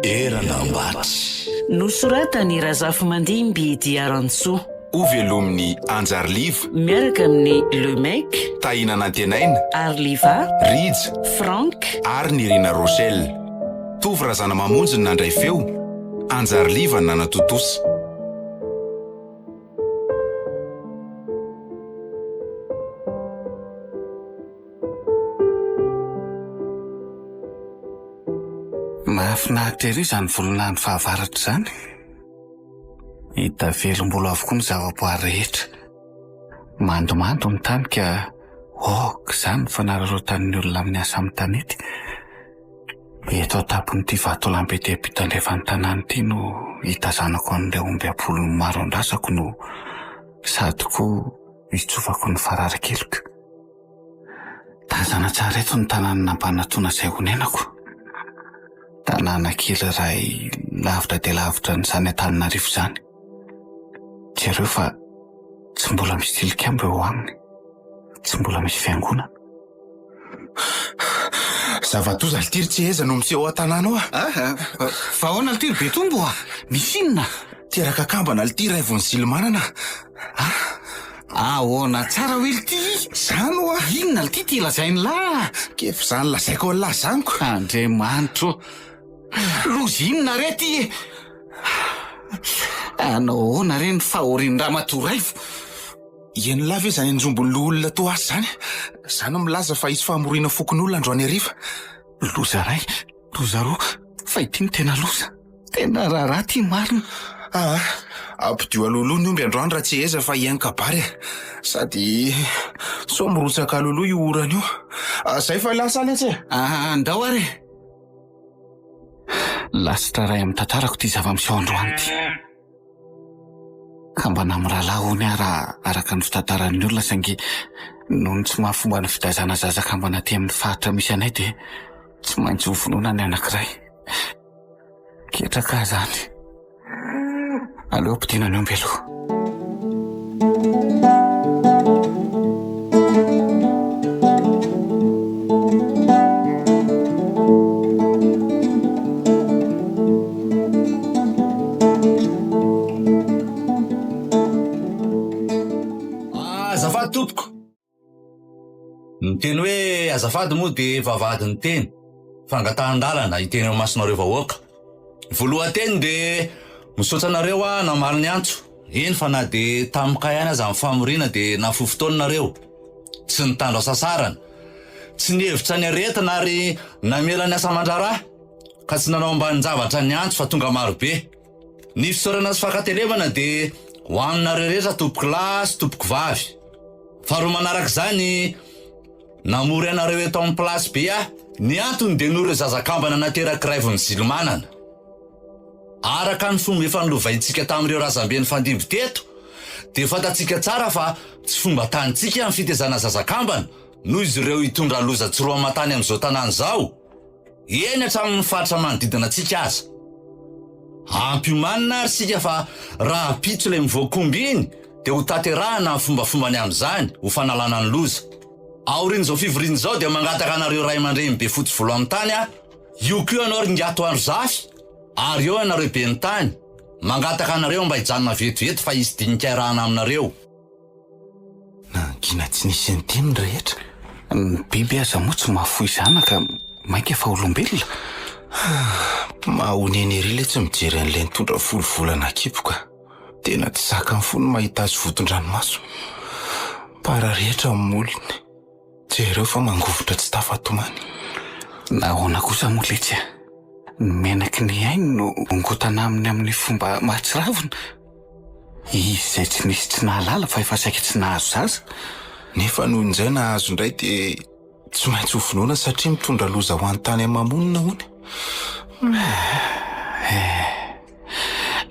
Eran'Ambatry. Nosoratan'i Razafimandimby Diarantsoa. Hovelomin'i Anjariliva. Miaraka amin'i Le Mec. Tahina Nantenaina. Arliva. Rija. Franck. Ary Nirina Rochelle. Tovo Razanamamonjy no nandray feo, Anjariliva no nanatontosa. Mahafinaritra ery izany volon'andro fahavaratra izany. Hita velom-bolo avokoa ny zavaboary rehetra. Mandomando ny tany ka aoka izany ny fanararaotan'ny olona amin'ny asa amin'ny tanety. Eto an-tampon'ity vatolampy ety am-pitandrefan'ny tanàna ity no hitazanako an'ireo omby am-polony maro andrasako no sady koa hitsofako ny fararakeliko. Tazana tsara eto ny tanànan'Ampanatona izay honenako. Tanàna kely iray lavitra dia lavitra an'izany Antananarivo izany. Jereo fa tsy mbola misy tilikambo eo aminy, tsy mbola misy fiangonana. Zava-doza lty ry Tseheza no miseho ao an-tanàna ao a! Fa ahoana lty ry Betombo a? Misy inona? Teraka kambana lty Raivon'i Zilimanana a! Ahoana tsara hoe lty? Zany hoa! Inona lty ty lazain'lah? K'efa izany lazaiko an'lah zany ko! Andriamanitro ô! Loza inona re ty e? Hanao ahoana re ny fahorian'i Ramatoa Raivo? Ian'lah ve izany anjombon'ny loholona toa ahy izany? Za no milaza fa hisy famoriana fokonolona androany hariva. Loza iray, loza roa, fa ity no tena loza. Tena raharaha ity marina. Aa, ampidio alohaloha ny omby androany raha tsy eza fa hihaino kabary e. Sady sao mirotsaka alohaloha io orana io. Zay fa lasa letsy e. Andao ary e. Lasitra iray amin'ny tantarako ity zava-miseho androany ity. Kambana amin'ny rahalahy hono aho raha araka ny fitantaran'ny olona saingy noho ny tsy maha fomba ny fitaizana zaza kambana aty amin'ny faritra misy anay dia tsy maintsy ho vonoina ny anankiray. Ketraka aho izany. Aleo ampodiana ny omby aloha. Azafady tompoko. Ny teny hoe azafady moa dia vavahadin'ny teny, fangatahan-dalana hiteny eo imasonareo vahoaka. Voalohan-teny dia misaotra anareo aho namaly ny antso, eny fa na dia tampoka ihany aza ny famoriana dia nahafoy fotoana nareo. Tsy nitandro hasasarana, tsy nihevitra ny aretina ary namela ny asa aman-draharaha. Ka tsy nanao ambanin-javatra ny antso fa tonga maro be. Ny fisaorana sy fankatelemana dia ho aminareo rehetra tompokolahy sy tompokovavy. Faharoa manaraka izany, namory anareo eto amin'ny place be aho. Ny antony dia noho ireo zaza kambana naterak'i Raivon'i Zilimanana. Araka ny fomba efa nolovaintsika tamin'ireo razambe nifandimby teto dia fantatsika tsara fa tsy fomba tanintsika ny fitezana zaza kambana noho izy ireo hitondra loza tsy roa aman-tany amin'izao tanàna izao. Eny hatramin'ny faritra manodidina antsika aza. Ampiomanina ary isika fa rahampitso ilay mivoakomby iny dia ho tanterahina ny fombafombany amin'izany ho fanalana ny loza. Aorian'izao fivoriana izao dia mangataka anareo ray aman-dreny be fotsy volo amin'ny tany aho, io koa ianao ry Ingahy Toandrozafy ary eo ianareo ben'ny tany, mangataka anareo mba hijanona vetivety fa hisy dinika iarahana aminareo. Nangina tsy nisy niteny ny rehetra. Ny biby aza moa tsy mahafoy zanaka, mainka fa olombelona. Mahonena ery ilay tsy mijery an'ilay nitondra volovolana kiboka. Tena tsy zakan'ny fo ny mahita azy vonton-dranomaso. Para rehetra ny molony. Jereo fa mangovitra tsy tafatomany. Nahoana kosa moa letsy a? Ny menaky ny ainy no ongotana aminy amin'ny fomba mahatsiravina. Izy izay tsy nisy tsy nahalala fa efa saika tsy nahazo zaza. Nefa noho injay nahazo indray dia tsy maintsy ho vonoina satria mitondra loza ho an'ny tany ama-monina hono. Eh,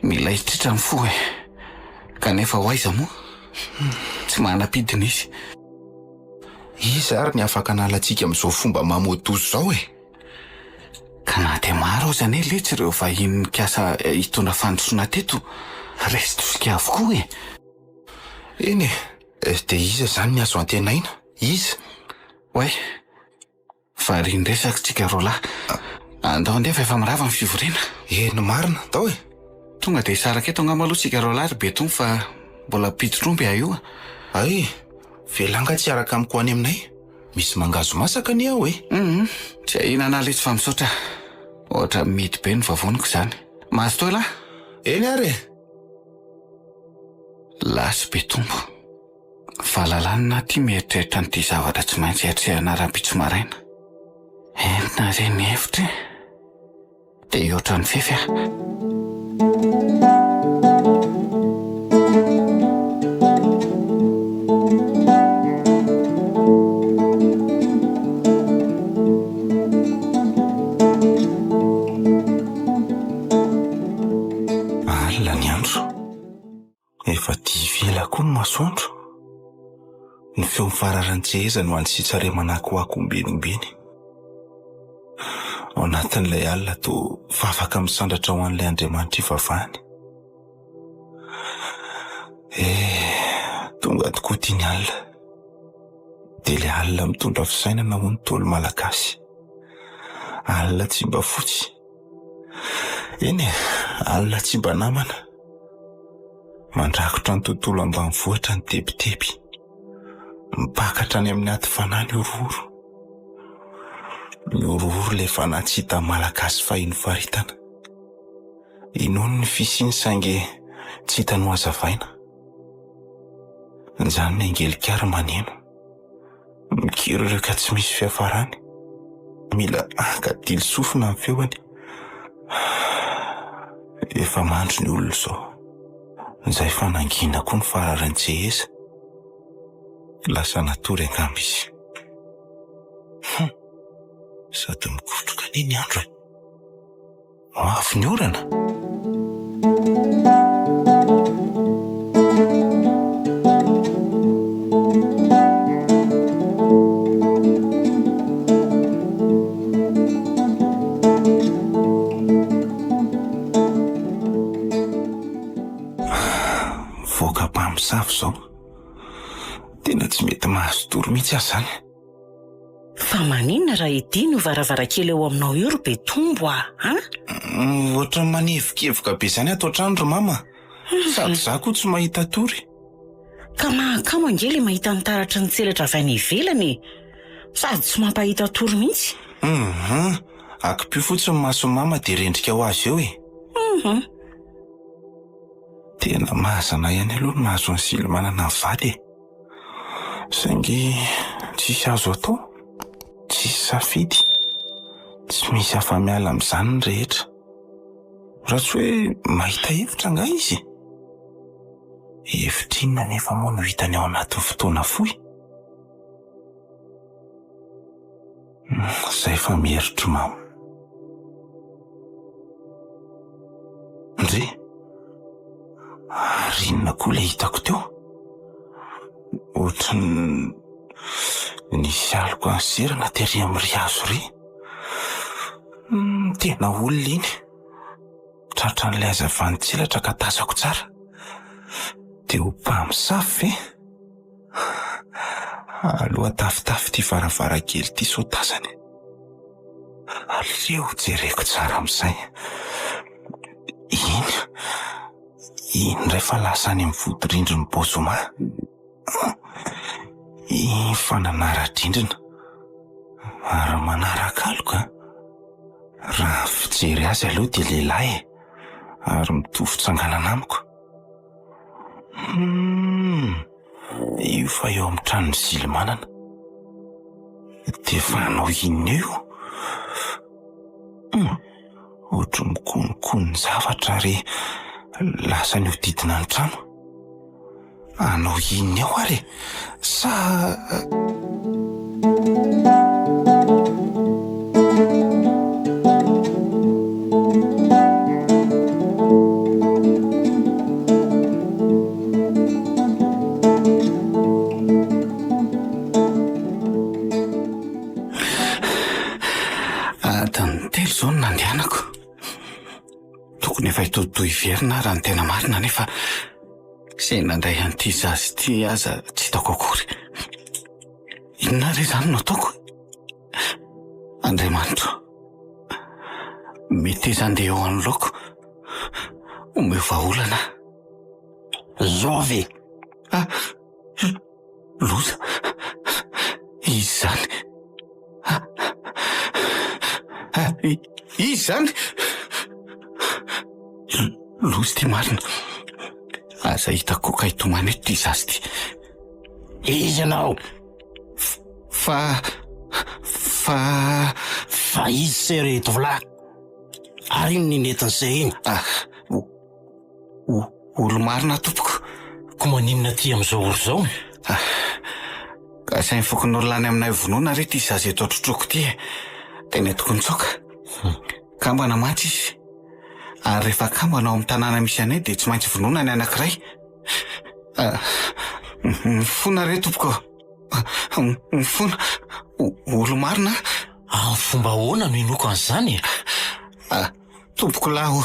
mila hitritra ny fo e. Kanefa ho aiza moa? Tsy manam-pidiny izy. Iza ary ny afaka hanala antsika amin'izao fomba mamoa-doza izao e? Ka na dia maro aza anie letsy ireo vahiny nikasa hitondra fandrosoana teto, resy tosika avokoa e! Eny e, dia iza izany ny azo antenaina? Iza? Oay, varian-dresaka tsika roalahy. Andao andeha fa efa mirava ny fivoriana. Eny marina, ndao e! Tonga dia hisaraka eto angamba aloha tsika roalahy ry Betombo fa mbola mpitsotr'omby aho io a! Hay, velà angaha tsy hiaraka amiko ho any aminay? Misy mangahazo masaka anie ao e! Hum, tsy ahiana anah letsy fa misaotra. Ohatran'ny mihidy be ny vavoniko izany. Mazotoa elah! Eny ary e! Lasy Betombo. Valalanina aho ity mieritreritra an'ity zavatra tsy maintsy hiatrehana rahampitso maraina. Entina re ny hevitra e! Te hihoatra ny fefy aho. Alina ny andro. Efa dify ela koa ny masoandro. Ny feo mifararan-tseheza no antsitsare manakoako ombieny ombieny. Ao anatin'ilay alina toa vavaka misandratra ho an'ilay Andriamanitra ivavahany. Eh, tonga tokoa ity ny alina. Dia ilay alina mitondra fisainana hoy ny Ntaolo malagasy. Alina tsy mba fotsy. Eny e, alina tsy mba namana. Mandrakotra ny tontolo ambanivohitra ny tebiteby. Mipaka hatrany amin'ny aty fanahy ny horohoro. Ny horohoro ilay fanahy tsy hita malagasy fahiny faritana. Inoany ny fisiany saingy tsy hita nohazavaina. Izany ny angelikary maneno. Mikiririoka tsy misy fiafarany. Mila ankadily sofina ny feony. Efa mandry ny olona izao. Izay fa nangina koa ny fararin-tseheza. Lasa natory angamba izy. Hum! Sady mikotroka anie ny andro e! Ho avy ny orana? Mivoaka mpamosavy izao. Tena tsy mety mahazo tory mihitsy aho izany. Fa maninona raha hidiana io varavarankely eo aminao io ry Betombo a! An? Ohatran'ny manevokevoka be izany ato an-trano ry mama. Sady izaho koa tsy mahita tory. Ka mahakamo ange ilay mahita ny taratry ny tselatra avy any ivelany e! Sady tsy mampahita tory mihitsy. Hum, akipio fotsiny ny mason'i mama dia rendrika ho azy eo e! Hum. Tena mazana ihany aloha ny mahazo an'i Zilimanana mivady e! Saingy tsisy azo atao, tsisy safidy, tsy misy afa-miala amin'izany ny rehetra. Raha tsy hoe mahita hevitra angaha izy? Hevitra inona anefa moa no hitany ao anatin'ny fotoana fohy? Izay fa mieritry mama. Ndry! Ary inona koa ilay hitako teo? Ohatran'ny nisy aloka niserana tery amin'ny ry hazo iry. Hmm, tena olona iny. Tratran'ilay hazavan'ny tselatra ka tazako tsara. Dia ho mpamosavy ve? Aloha tafitafy ity varavarankely ity sao tazany. Aleo jereko tsara amin'izay. Iny, iny indray fa lasa any amin'ny vodirindrin'i Bozoma. Iny fa nanara-drindrina. Ary manaraka aloka. Raha fijery azy aloha dia lehilahy e. Ary mitovy tsanganana amiko. Humm! Io fa eo amin'ny tranon'i Zilimanana. Dia efa hanao inona eo io? Hum! Ohatry ny mikonokonon-javatra ary lasa nihodidina ny trano. Hanao inona eo ary e? Sa. Adiny telo izao no nandehanako. Tokony efa hitoditohy hiverina aho raha ny tena marina nefa. Izay nandray an'ity zaza ity aza tsy hitako akory. Inona re izany no ataoko? Andriamanitro, meteza handeha eo anoloako. Omeo vahaolana aho. Zao ve? Ah, loza. Iza izany? Ah, ah, iza izany? Loza ity marina. Aza hitako ka hitomany eto ity zaza ity. Iza ianao? Fa, fa... Fa iza se ry tovolahy? Ary inona iny entin'i se iny? Ah, olo-marina tompoko. Ko maninona aty amin'izao ora izao? Ah, asain'ny fokonolona any aminay vonoina re ity zaza eto an-trotroko ity e. Dia nentiko nitsoaka. Kambana mantsy izy. Ary rehefa kambana ao amin'ny tanàna misy anay dia tsy maintsy vonoina ny anankiray. Ah, mifona re tompoko. Mifona. Olo-marina aho. Amin'ny fomba ahoana no inoako an'izany e? Ah, tompoko lahy o.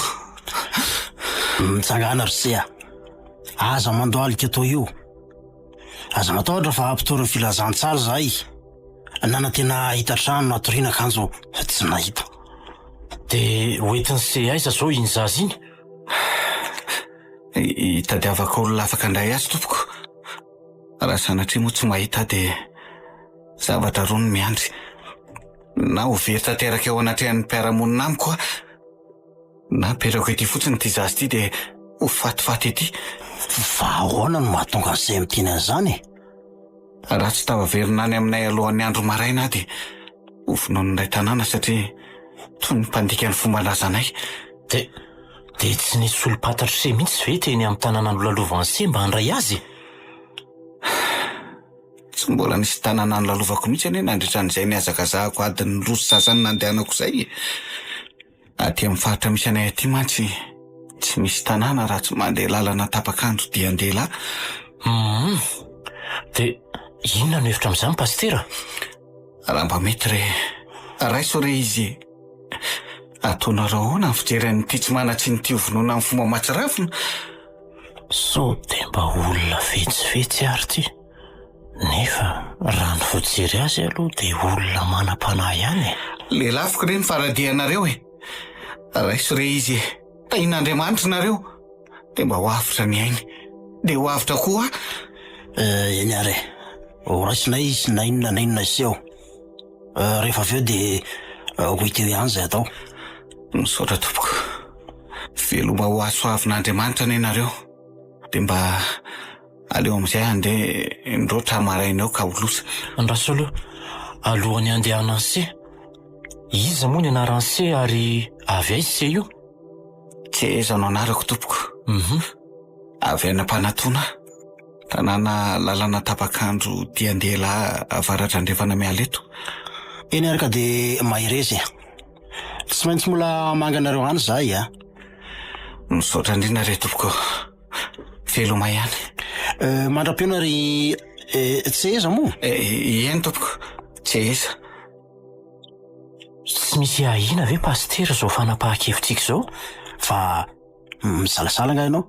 Mitsangàna ry se a. Aza mandohalika toy io. Aza matahotra fa mpitory ny filazantsara izahay. Nanantena hahita trano natoriana kanjo tsy nahita. Dia hoentin'i se aiza izao iny zaza iny? Hitadiavako olona afaka handray azy tompoko. Raha sanatria moa tsy mahita aho dia zavatra roa no miandry. Na ho very tanteraka eo anatrehan'ny mpiara-monina amiko aho, na apetrako ety fotsiny ity zaza ity dia ho fatifaty ety. Fa ahoana no mahatonga an'i se miteny an'izany e? Raha tsy tafaverina any aminay alohan'ny andro maraina aho dia ho vonoin'ny iray tanàna satria toy ny mpandika ny fomban-drazanay. Dia, dia tsy nisy olom-pantatr'i se mihitsy ve teny amin'ny tanàna nolalovan'i se mba handray azy e? Tsy mbola nisy tanàna nolalovako mihitsy anie nandritra an'izay nihazakazahako adiny roa sy sasany nandehanako izay e! Aty amin'ny faritra misy anay aty mantsy tsy misy tanàna raha tsy mandeha lalana tapak'andro dian-dehilahy. Humm. Dia inona no hevitra amin'izany Pasitera? Raha mba mety re, raiso re izy e! Ataonareo ahoana ny fijery an'ity tsy manan-tsiny ity ho vonoina amin'ny fomba mahatsiravina? Sao dia mba olona fetsifetsy ary ity? Nefa raha ny voajery azy aloha dia olona manam-panahy ihany e! Lelafiko re ny faradianareo e! Raiso re izy e! Tahin'Andriamanitra nareo! Dia mba ho avotra ny ainy. Dia ho avotra koa aho. Eny ary e! Ho raisinay izy na inona na inona hiseho. Rehefa avy eo dia ho hita eo ihany izay atao. Misaotra tompoko. Veloma ho hasoavin'Andriamanitra anie nareo. Dia mba aleo amin'izay handeha indroatra maraina eo ka ho loza. Andraso aloha, alohan'ny handehanan'i se. Iza moa ny anaran'i se ary avy aiza se io? Tseheza no anarako tompoko. Avy any Ampanatona aho. Tanàna lalana tapak'andro dian-dehilahy avaratra andrefana miala eto. Eny ary ka dia mahereza e. Tsy maintsy mbola hamangy anareo any izahay a. Misaotra indrindra re tompoko. Veloma ihany. Euh, mandra-pihaona ry eh, Tseheza moa? Eh, eny tompoko, Tseheza. Tsy misy ahiana ve Pasitera izao fanapahan-kevitsika izao? Fa misalasala angaha ianao?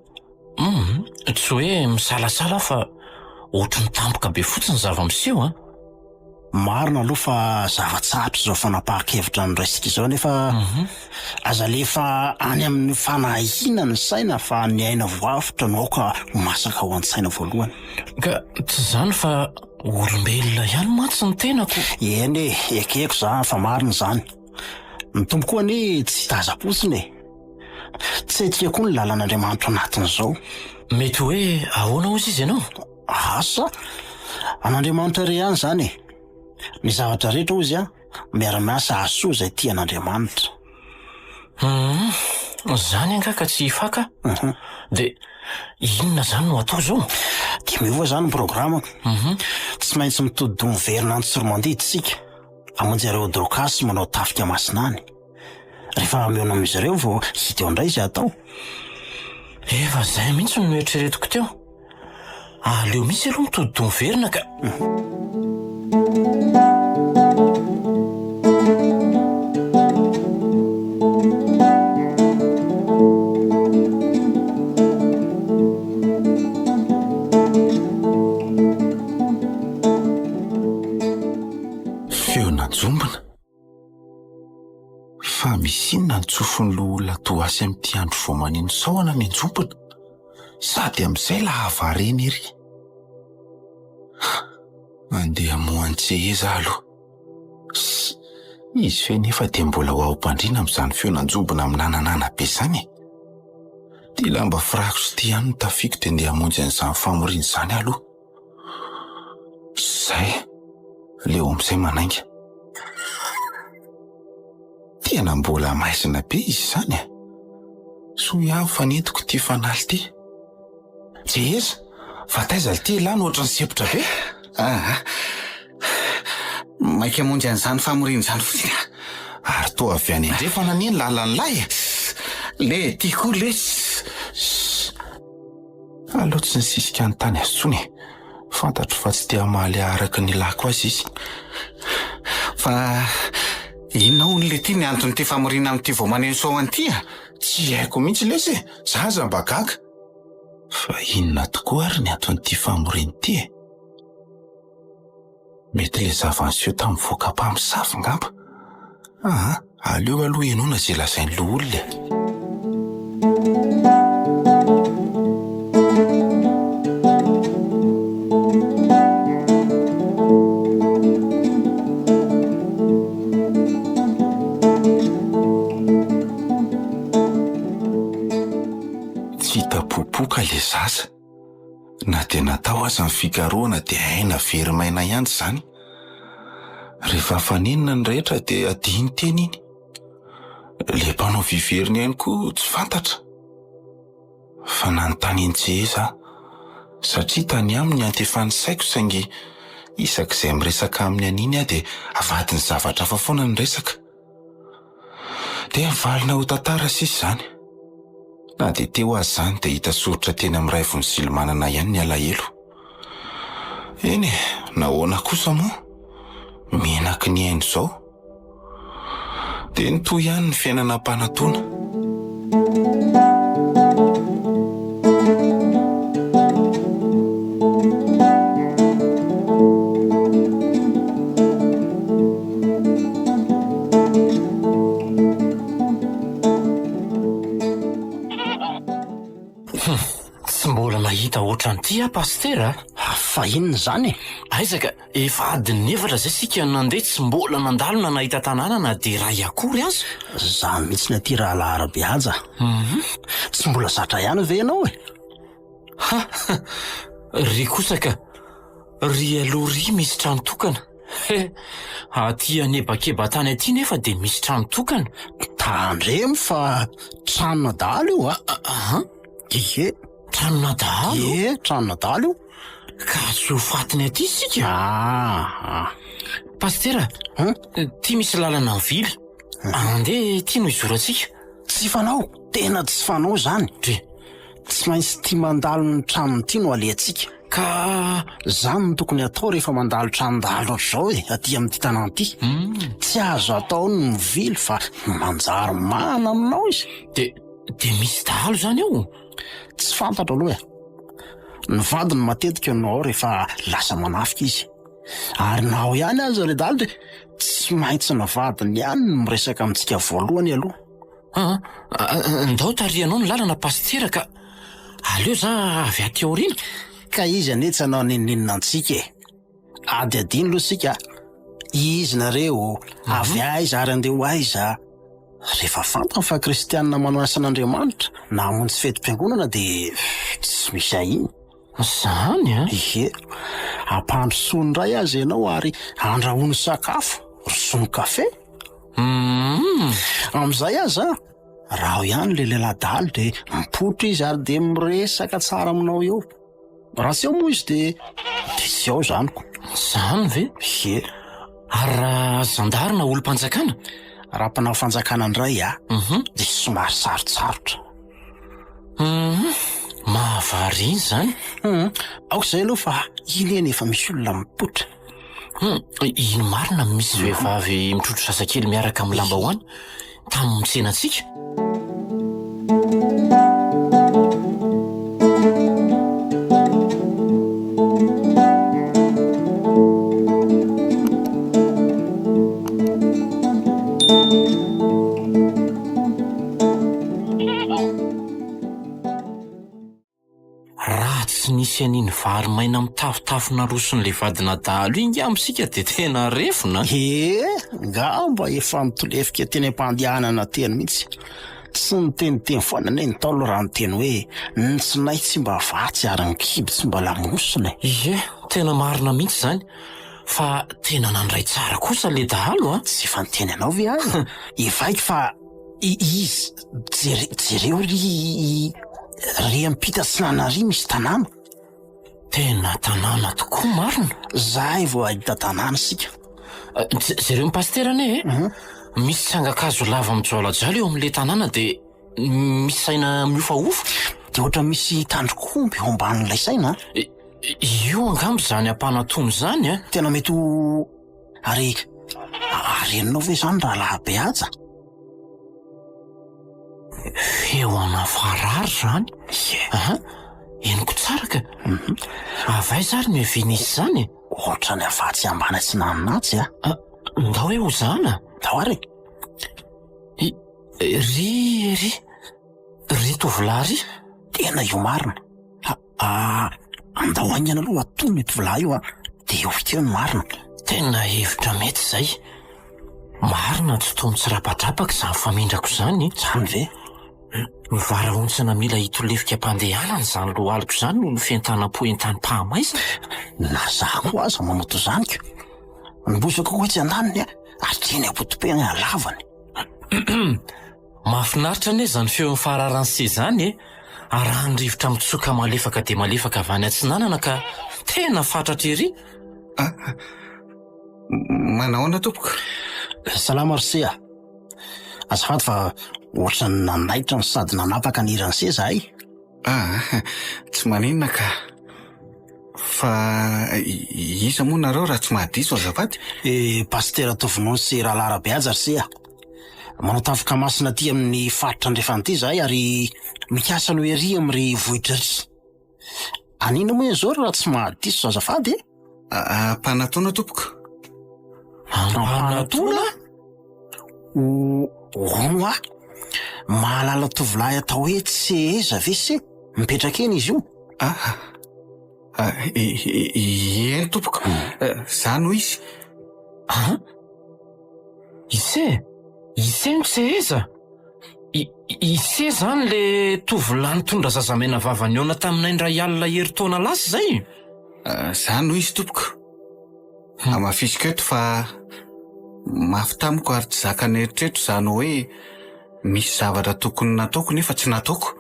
Hum, tsy hoe misalasala aho fa ohatry ny tampoka be fotsiny ny zava-miseho an! Marina aloha fa zava-tsarotra izao fanapahan-kevitra noraisintsika izao nefa aza alefa any amin'ny fanahiana ny saina fa ny aina voavotra no aoka ho masaka ao an-tsaina voalohany. Ka tsy izany fa olombelona ihany mantsy ny tenako. Eny e, ekeko izany fa marina izany. Ny Tompo koa anie tsy hitazam-potsiny e. Tsy haintsika koa ny lalan'Andriamanitra anatin'izao. Mety hoe ahoana hozy izy ianao? Asa! An'Andriamanitra irery ihany izany e. Ny zavatra rehetra hozy an, miara-miasa hahasoa izay tia an'Andriamanitra. Hum, izany angaha ka tsy hifaka? Dia inona izany no atao izao? Dia miova izany ny programako. Tsy maintsy mitodi-doha miverina any Tsiromandidy isika, hamonjy ireo Dorcas manao tafika masina any. Rehefa mihaona amin'izy ireo vao hita eo indray izay atao. Efa izay mihitsy no noeritreretiko teo. Aleo mihitsy aloha mitodi-doha miverina ka. basy amin'ity andro vao maneno sahona ny anjombona. Sady amin'izay lavareny ery. Andeha hamoha an'i Tseheza aho aloha. Ss, izy ve nefa dia mbola ho ao am-pandriana amin'izany feon'anjombona minananana be izany e? Ity lamba firakotra ity ihany no tafiako dia ndeha hamonjy an'izany famoriana izany aho aloha. Zay, leo amin'izay manainga. Tena mbola maizina be izy izany e. Soa ihany fa nentiko ity fanaly ity. Jeheza, fa taiza ity elah no ohatran'ny sempotra be? Aa, maika hamonjy an'izany famoriana izany fotsiny aho. Ary toa avy any andrefana anie ny lalan'ilay e. Le, ty koa lesy. Aleo tsy nisisika hanontany azy intsony e. Fantatro fa tsy te hamaly ahy araka ny ilako azy izy. Fa inona hono letia ny anton'ity famoriana amin'ity vao maneno soa ity a? Tsy haiko mihitsy lesy e! Za aza mba gaga. Fa inona tokoa ary ny anton'ity famoriana ity e? Mety ilay zava-niseho tamin'ny voka-pamosavy ngamba. Aa, aleo aloha henoina izay lazain'ny loholona e. Tsy hita popoka ilay zaza. Na dia natao aza ny fikarohana dia aina very maina ihany izany. Rehefa afa-nenina ny rehetra dia adino teny iny. Ilay mpanao viverina ihany koa tsy fantatra. Fa nanontany an'i Jeheza aho, satria tany aminy niantefan'ny saiko saingy isak'izay miresaka aminy an'iny aho dia avadiny zavatra hafa foana ny resaka. Dia mivalona ho tantara sisa izany. Na dia teo aza izany dia hita soritra teny amin'ny Raivon'i Zilimanana ihany ny alahelo. Eny e, nahoana kosa moa? Menaky ny aina izao. Dia nitohy ihany ny fiainana am-panatoana. Tsy mbola nahita ohatran'ity aho Pasitera a! Fa inona izany e? Aiza ka, efa adin'ny efatra izay isika nandeha tsy mbola nandalo na nahita tanàna na dia iray akory aza. Izany mihitsy ny aty rahalahy Rabehaja a! Tsy mbola zatra ihany ve ianao e? Ha! Ry kosa ka! Ry aloha ry misy trano tokana. He! Aty anebakeba-tany aty nefa dia misy trano tokana. Tandremo fa tranona dahalo io a! Aha! Ie! Tranona dahalo? Ie, tranona dahalo io. Ka tsy ho fatiny aty isika? Ah! Pasitera, ty misy lalana mivily. Andeha ity no hizorantsika. Tsy fanao, tena tsy fanao izany. Dre. Tsy maintsy ity mandalo ny tranony ity no alehantsika. Ka. Izany no tokony hatao rehefa mandalo tranon-dahalo ohatr'izao e, aty amin'ity tanàna ity. Tsy azo atao ny mivily fa manjary mahana aminao izy. De, de misy dahalo izany ao? Tsy fantatro aloha e. Ny vadiny matetika no ao rehefa lasa manafika izy. Ary na ao ihany aza ilay dahalo dia tsy maintsy ny vadiny ihany no miresaka amintsika voalohany aloha. Aa, ndao tarihanao ny lalana pasitera ka aleo za avy aty aoriana. Ka izy anie tsy hanao n'inon'inona antsika e. Adihadiana aloha isika. Izy nareo, avy aiza ary andeha ho aiza? Rehefa fantany fa kristianina manao asan'Andriamanitra na hamonjy fetim-piangonana dia tsy misy ahiana. Zany an? Ie. Ampandrosoany indray aza ianao ary andrahoiny sakafo, rosoany kafe. Humm. Amin'izay aza, raha ao ihany ilay lehilahy dahalo dia mipoitra izy ary dia miresaka tsara aminao eo. Raha tsy ao moa izy dia dia tsy ao izany ko. Zany ve? Ie. Ary raha zandary na olom-panjakana? Raha mpanao fanjakana indray a, dia somary sarotsarotra. Humm, mahavariana izany. Humm, aoka izay aloha fa iny eny efa misy olona mipoitra. Humm, iny marina misy vehivavy mitrotro zazakely miaraka amin'ny lambahoany tamin'ny tsenantsika. Raha tsy nisy an'iny vary maina mitafotafo naroson'ilay vadina dahalo iny ngamba isika dia tena refona an! Ee, ngamba efa nitolefika teny am-pandehanana teny mihitsy. Tsy niteniteny foana anie ny Ntaolo raha niteny hoe ny tsinay tsy mba vatsy ary ny kibo tsy mba lamosina e! Ie, tena marina mihitsy izany. Fa tena nandray tsara kosa ilay dahalo an! Tsy efa niteny anao ve aho e? Efa haiko fa izy, jere, jereo ry, ry ampita atsinanana ry misy tanàna. Tena tanàna tokoa marina. Zahay vao hahita tanàna isika. Jereo ny pasitera anie e! Misy tsangan-kazo lava mijoalajoala eo amin'ilay tanàna dia misy saina mihofahofa. Dia ohatran'ny misy tandrok'omby eo ambanin'ilay saina an! Io angamba izany ampanatona izany an! Tena mety ho ary ary henonao ve izany rahalahy Behaja? Feo ana farary izany. Ie. Aha, henoko tsara ka. Avy aiza ary no hiavian'izy izany e? Ohatran'ny avy atsy ambany atsinanana atsy a. Ah, ndao hoe hozahana. Ndao ary e. I, ry, ry, ry tovolahy ry. Tena io marina. Ah, andao haingana aloha atony io tovolahy io a, dia ho hita eo ny marina. Tena hevitra mety izay. Marina tsy toa mitsirapadrapaka izany famindrako izany. Izany ve? Ny varahontsana mila hitolefika am-pandehanana izany lohaliko izany noho ny fientanam-po entanim-pahamaizana. Na za koa aza manao toy izany ko. Ny bozaka koa etsy andaniny a, ary teny am-potopena halavany. Mahafinaritra anie izany feon'ny fahararan'ny se izany e! Arahan'ny rivotra mitsoka malefaka dia malefaka avy any atsinanana ka tena fatratra ery! Ah, manahoana tompoko? Salama ry se a! Azafady fa ohatran'ny nanaitra no sady nanapaka ny hiran'ny se zahay. Ah, tsy maninona ka. Fa iza moa nareo raha tsy mahadiso azafady? Eh, Pasitera Tovonony sy Rahalahy Rabehaja ry se a! Manao tafika masina aty amin'ny faritra andrefana aty izahay ary mikasa ny ho ery amin'ry vohitra ery. An'inona moa izao raha tsy mahadiso azafady e? Ampanatona tompoko. Ampanatona? Hono hoa, mahalala tovolahy atao hoe Tseheza ve se? Mipetraka eny izy io. Ah, eny tompoko, za no izy. An? Ise? Ise no Tseheza? I, Ise zany le tovolahy nitondra zazamena vava nihaona taminay indray alina herintaona lasa izay? Za no izy tompoko. Hamafisiko eto fa mafy tamiko ary tsy zakan'ny eritreritro izany hoe misy zavatra tokony nataoko nefa tsy nataoko,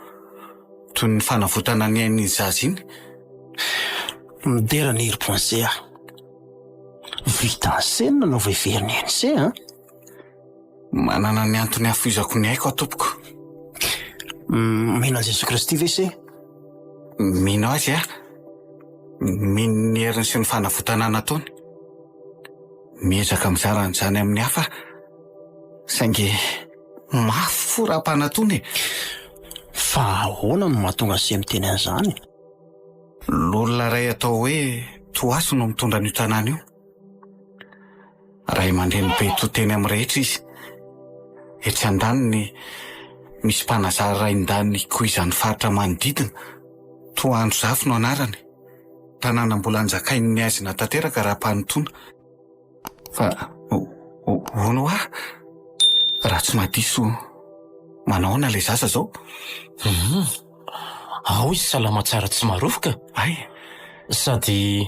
toy ny fanavotana ny ain'iny zaza iny. Midera ny herim-pon'se aho. Vitan'se ny nanao veveriny an'se an! Manana ny antony hafoizako ny aiko aho tompoko. Mino an'i Jesoa Kristy ve se? Mino Azy aho. Mino ny heriny sy ny fanavotana nataony. Miezaka mizara an'izany amin'ny hafa aho. Saingy mafy fo raha mpanatona e. Fa ahoana no mahatonga se miteny an'izany? Loholona iray atao hoe Toaso no mitondra an'io tanàna io. Ray aman-dreny be to teny amin'ny rehetra izy. Etsy andaniny, misy mpanazary rain-dany ikoizan'ny faritra manodidina, toa Andro Zafy no anarany. Tanàna mbola anjakain'ny haizina tanteraka raha mpanontona. Fa hono hoa, raha tsy mahadiso, manao ahoana ilay zaza izao? Hum, ao izy salama tsara tsy marofoka. Hay! Sady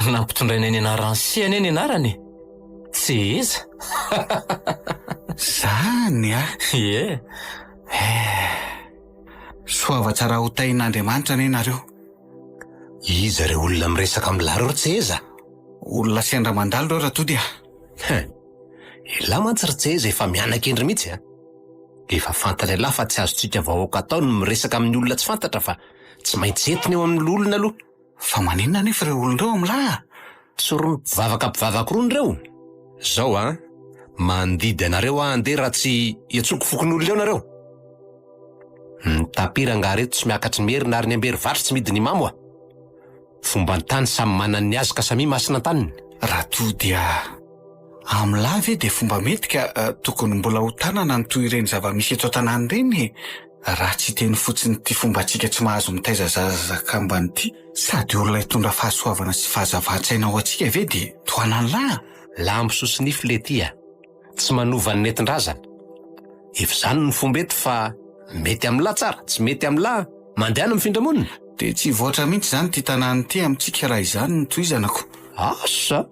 Nampitondrainay ny anaran'i Se anie ny anarany e! Tseheza! Zany a! Ie! Eh! Soava tsara ho tahin'Andriamanitra anie nareo. Iza ireo olona miresaka amin'lah reo ry Tseheza? Olona sendra mandalo reo Ratody a! Hein! Elah mantsy ry Tseheza efa miana-kendry mihitsy a! Efa fantatr'elah fa tsy azontsika vahoaka atao ny miresaka amin'ny olona tsy fantatra fa Tsy maintsy entina eo amin'ny loholona aloha. Fa maninona anefa ireo olona ireo amin'lah a? Tsy rony mpivavaka mpivavaka rony ireo? Zao an, mandidy anareo aho handeha raha tsy iantsoako fokonolona eo nareo. Ny tapir angaha reto tsy miakatry merina ary ny amberivatry tsy midina imamo a! Fomban-tany samy manana ny azy ka samia masina an-taniny. Raha toa dia amin'lah ve dia fomba mety ka tokony mbola ho tanana ny toy ireny zava-misy eto an-tanàna ireny e? Raha tsy hiteny fotsiny ity fombantsika tsy mahazo mitaiza zaza kambana ity, sady olona hitondra fahasoavana sy fahazavan-tsaina ho antsika ve dia tohanan'lah? Lambo sosinify letia a! Tsy manova ny nentin-drazana. Efa izany ny fomba eto fa mety amin'lah tsara, tsy mety amin'lah mandehana mifindra monina. Dia tsy hivoatra mihitsy izany ity tanàna ity amintsika raha izany no tohizana ko. Asa!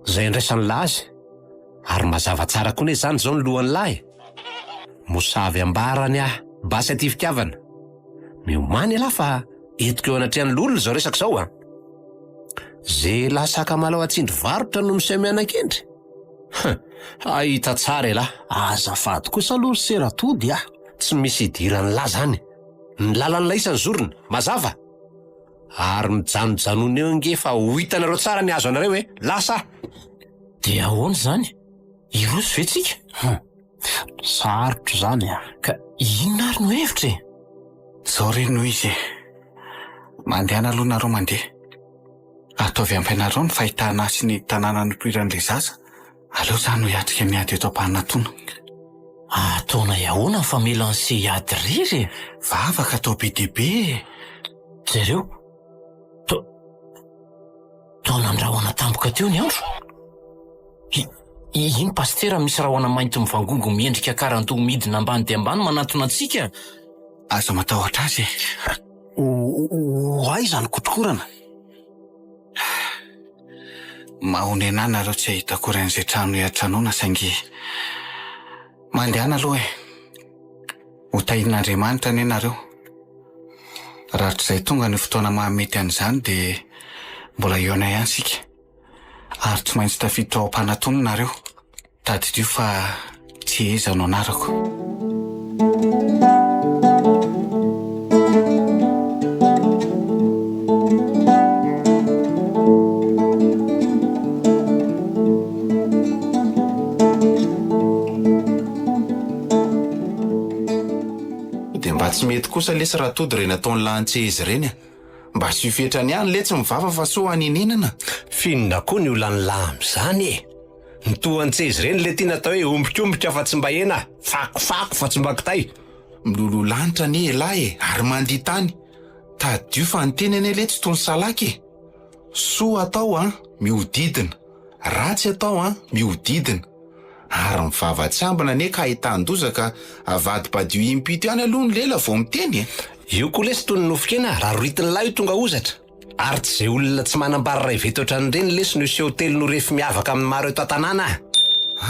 Izay andraisan'lah azy. Ary mazava tsara koa anie izany izao ny lohan'lah e! Mosavy ambarany aho, basy aty fitiavana. Miomàna ialahy fa entiko eo anatrehan'ny loholona izao resaka izao a! Ze lasakamalaho atsindry varotra no miseho mianakendry? Huh! Hahita tsara elah. Azafady kosa aloha ry sera tody ah! Tsy misy idiran'lah zany. Ny lalan'lah isany zorona. Mazava? Ary mijanojanona eo ange fa ho hitanareo tsara ny hazo anareo e! Lasa ah! Dia ahoana izany? Hiroso ve tsika? Hum! Sarotra izany ah! Ka inona ary no hevitra e? Zao re no izy e! Mandehana aloha nareo mandeha. Ataovy ampy anareo ny fahitana ahy sy ny tanàna nipoiran'ilay zaza, aleo za no hiatrika ny ady eto Ampanatona. Ataonay ahoana ny famela an'i se hiady irery e? Vavaka atao be dia be e! Jereo, to, toa nandrahona tampoka teo ny andro. I, iny pasitera misy rahona mainty mivangongo miendrika karandoha midina ambany dia ambany manantona antsika. Aza matahotra azy e! Ho aiza ny kotrokorana? Mahonena ahy nareo tsy hahita akory an'izay trano hiantranoana saingy mandehana aloha e! Ho tahian'Andriamanitra anie nareo. Rahatrizay tonga ny fotoana mahamety an'izany dia mbola hihaona ihany isika. Ary tsy maintsy tafiditra ao am-panatony nareo. Tadidio fa tsy Eza no anarako. Dia mba tsy mety kosa lesy raha tody ireny ataon'i Lantsezy ireny a! Mba asio fetrany ihany letsy ny vava fa sao hanenenana. F'inona koa ny olan'i lahy amin'izany e? Ny toa an'i Tsezy ireny le tiana atao hoe ombikombika fa tsy mba hena, fakofako fa tsy mba kitay. Miloloha lanitra anie elah e, ary mandia tany. Tadidio fa ny teny anie letsy toy ny salaka e. Soa atao an, mihodidina. Ratsy atao an, mihodidina. Ary ny vava tsy ambina anie ka ahitan-doza ka avadibadio impito ihany aloha ny lela vao miteny e. Io koa lesy toy ny nofon-kena, raha roritin'lah io tonga hozatra. Ary tsy izay olona tsy manambara ray vety ohatran'ireny lesy no hiseho telo no refy miavaka amin'ny maro eto an-tanàna a!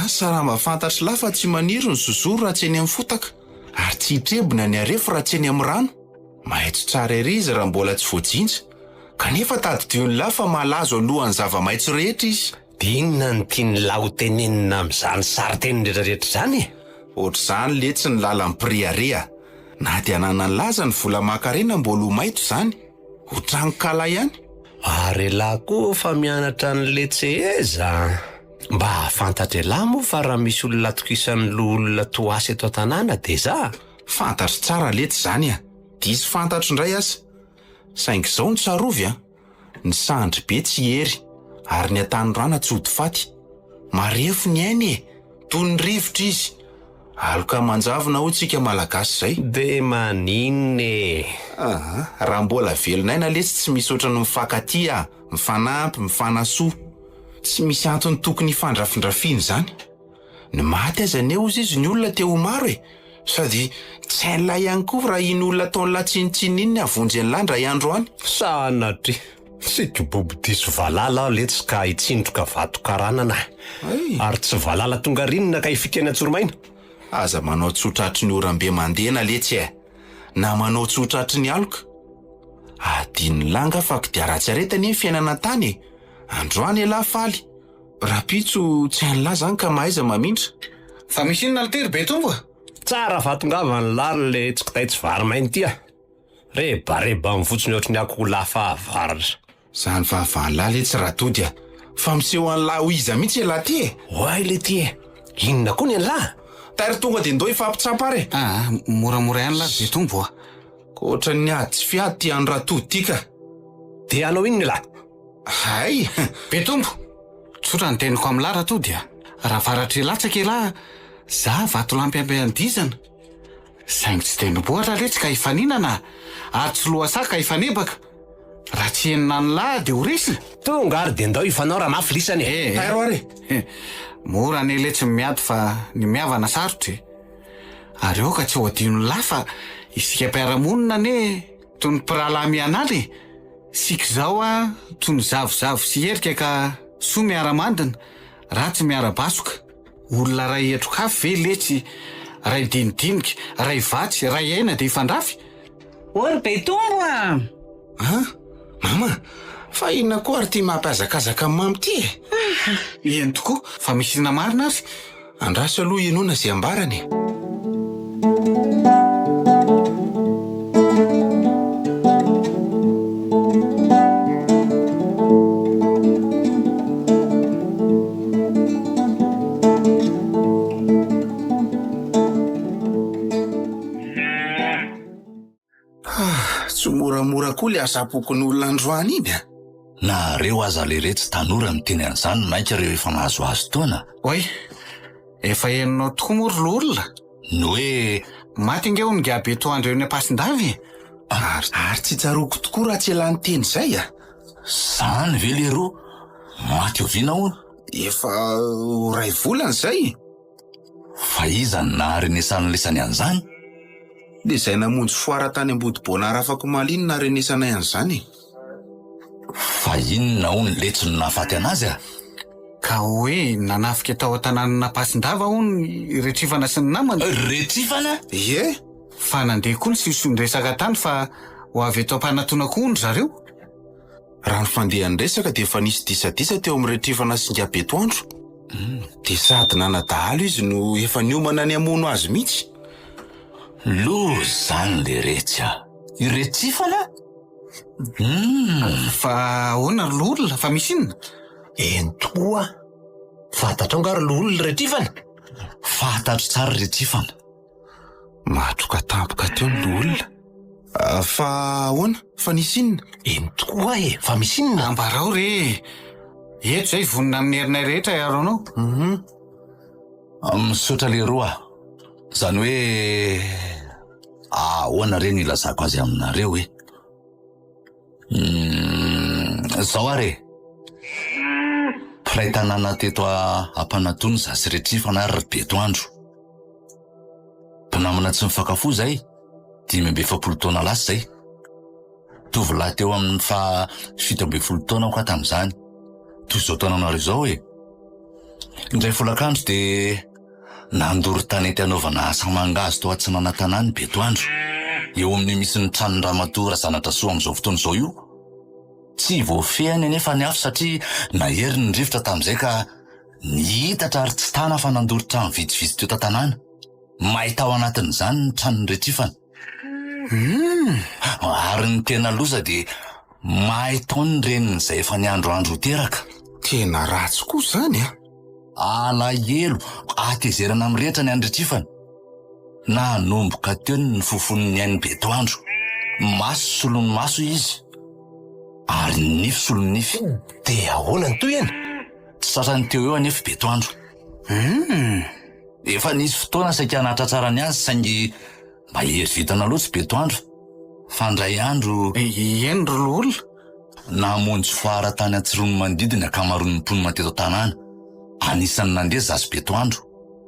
Asa raha mba fantatr'lah fa tsy maniry ny zozoro raha tsy eny amin'ny fotaka, ary tsy hitrebona ny harefo raha tsy eny amin'ny rano. Maitso tsara ery izy raha mbola tsy voajinja, kanefa tadidion'lah fa malazo alohan'ny zava-maitso rehetra izy. Dia inona no tian'lah ho tenenina amin'izany sarin-teny rehetrarehetra izany e? Ohatr'izany letsy ny lalan'ny mpirehareha. Na dia ananan'lah aza ny vola aman-karena mbola ho maitso izany. Ho tranonkala ihany. Ary elah koa fa mianatra an'le tseheza a! Mba fantatr'elah moa fa raha misy olona atokisan'ny loholona toa asy eto an-tanàna de za. Fantatro tsara letsy izany a! Diso fantatro indray aza. Saingy izao no tsarovy a! Ny sandry be tsy hery, ary ny hatanorana tsy hody faty. Marefo ny aina e! Toy ny rivotra izy. Aloka aman-javona hoy tsika Malagasy izay. De maninona e? Aa, raha mbola velon'aina lesy tsy misy ohatran'ny mifankatia, mifanampy, mifanasoa. Tsy misy antony tokony hifandrafindrafiana izany. Ny maty aza anie hozy izy ny olona te ho maro e! Sady tsy hain'lah ihany koa raha iny olona ataon'lah tsinontsinona iny ny hahavonjy an'lah indray andro any. Sanatria! Tsy kibobo diso valala aho letsy ka hitsindroka vato karanana ary tsy valala tonga rinona ka hifika eny Antsoromaina. Aza manao tsy ho tratry ny oram-be mandena letsy e! Na manao tsy ho tratry ny aloka. Adinon'lah nga fa kodiaran-tsy arety anie ny fiainana an-tany e! Androany elah faly, rahampitso tsy hain'lah zany ka mahaiza mamindra. Fa misy inona lty ry Betombo a? Tsara fahatongavan'lah ry le tsy kitay tsy vary mainty a! Rebareba fotsiny ohatry ny akoholahy fahavaratra. Zany vavan'lah letsy Ratody a! Fa miseho an'lah ho iza mihitsy elah ty e? Oay lety e! Inona koa ny an'lah? Tairo tonga de ndao hifampitsapa ary e! Aa, moramora ihany lah ry Betombo a! Ka ohatran'ny ady tsy fiady ty an'i Ratody ty ka! De hanao inona elah? Hay! Betombo! Tsotra ny teniko amin'lah Ratody a! Raha varatra hilatsaka elah, za vatolampy ampiandizana. Saingy tsy tendrombohitra letsy ka hifaninana ary tsy lohasaha ka hifanebaka. Raha tsy henona ny lahy dia ho resy. Tonga ary dia ndao hifanao raha mafy lisany e. Tairo ary e. Mora anie letsy ny miady fa ny mihavana sarotra e. Ary aoka tsy ho adinon'ny lahy fa isika mpiara-monina anie toy ny mpirahalahy mianala e. Isika izao a toy ny zavozavo sy herika ka soa miara-mandina, ratsy miara-basoka. Olona ray hetrokafy ve letsy, ray dinidinika, ray vatsy, ray aina dia hifandrafy? Ô ry Betombo a! An! Mama, fa inona koa ary ity mampihazakazaka an'i Mamy ity e? Eny tokoa, fa misy inona marina ary? Andraso aloha henoina izay ambarany e! Ah, tsy moramora koa le asam-pokonolona androany iny a! Nareo aza leretsy tanora miteny an'izany mainka ireo efa nahazoazo taona. Oay, efa henonao tokoa moa ry loholona? Ny hoe. Maty ange hono ingahy Betoandro eny Ampasindava e! Ary, ary tsy tsaroako tokoa raha tsy elah niteny izay a! Zany ve leroa? Maty oviana hono? Efa ho ray volana izay. Fa iza no naharenesan'lisany an'izany? Le izay namonjy foara tany Ambodibonara afak'omaly iny naharenesanay an'izany e! Fa inona hono letsy no nahafaty anazy a? Ka hoe nanafika tao an-tanànan'Ampasindava hono i Retrifana sy ny namany. Retrifana? Ie! Fa nandeha koa ny siosion-dresaka tany fa ho avy eto Ampanatona koa hono ry zareo. Raha ny fandehan'ny resaka dia efa nisy disadisa teo amin'i Retrifana sy Ingabetoandro. Dia sady nana-dahalo izy no efa niomana ny hamono azy mihitsy. Loza izany leretsy a! I Retrifana? Humm! Fa ahoana ry loholona? Fa misy inona? Eny tokoa! Fantatrao nga ry loholona Retrifana? Fantatro tsara Retrifana. Matroka tampoka teo ny loholona. Fa ahoana? Fa nisy inona? Eny tokoa e! Fa misy inona? Ambarao re e! Eto izay vonona amin'ny herinay rehetra hiaro anao. Hum. Misaotra leroa. Izany hoe ahoana re no ilazako azy aminareo e? Humm, zao ary e! Mpiray tanàna teto Ampanatony za sy Retrifana ary ry Betoandro. Mpinamana tsy mifankafoa izay, 45 taona lasa izay. Tovolahy teo amin'ny faha 17 taona aho ka tamin'izany. Toy izao taonanareo izao e! Indray folakandro dia Nandoro tanety hanaovana asa mangahazo tao atsinanantanàna i Betoandro, eo amin'io misy ny tranon-dRamatoa Razanadrasoa amin'izao fotoana izao io. Tsy voafehiny anefa ny afo satria nahery ny rivotra tamin'izay ka nihitatra ary tsy tana fa nandoro trano vitsivitsy teo tan-tanàna. May tao anatin'izany ny tranon'i Retrifana. Humm! Ary ny tena loza dia may tao ny reniny izay efa niandroandro ho teraka. Tena ratsy koa izany an! Alahelo, hatezerana mirehitra ny andritrifana. Nanomboka teo ny nifofon'ny ain'i Betoandro. Maso solon'ny maso izy, ary nify solon'ny nify. Dia ahoana ny tohiny? Tsy tratrany teo eo anefa i Betoandro. Humm! Efa nisy fotoana saika nahatratrarany azy saingy mahery vintana loatra i Betoandro fa indray andro. Eny ry loholona. Namonjy foara tany Antsiroanomandidy ny ankamaroan'ny mponina teto an-tanàna. Anisan'ny nandeha Zasy Betoandro.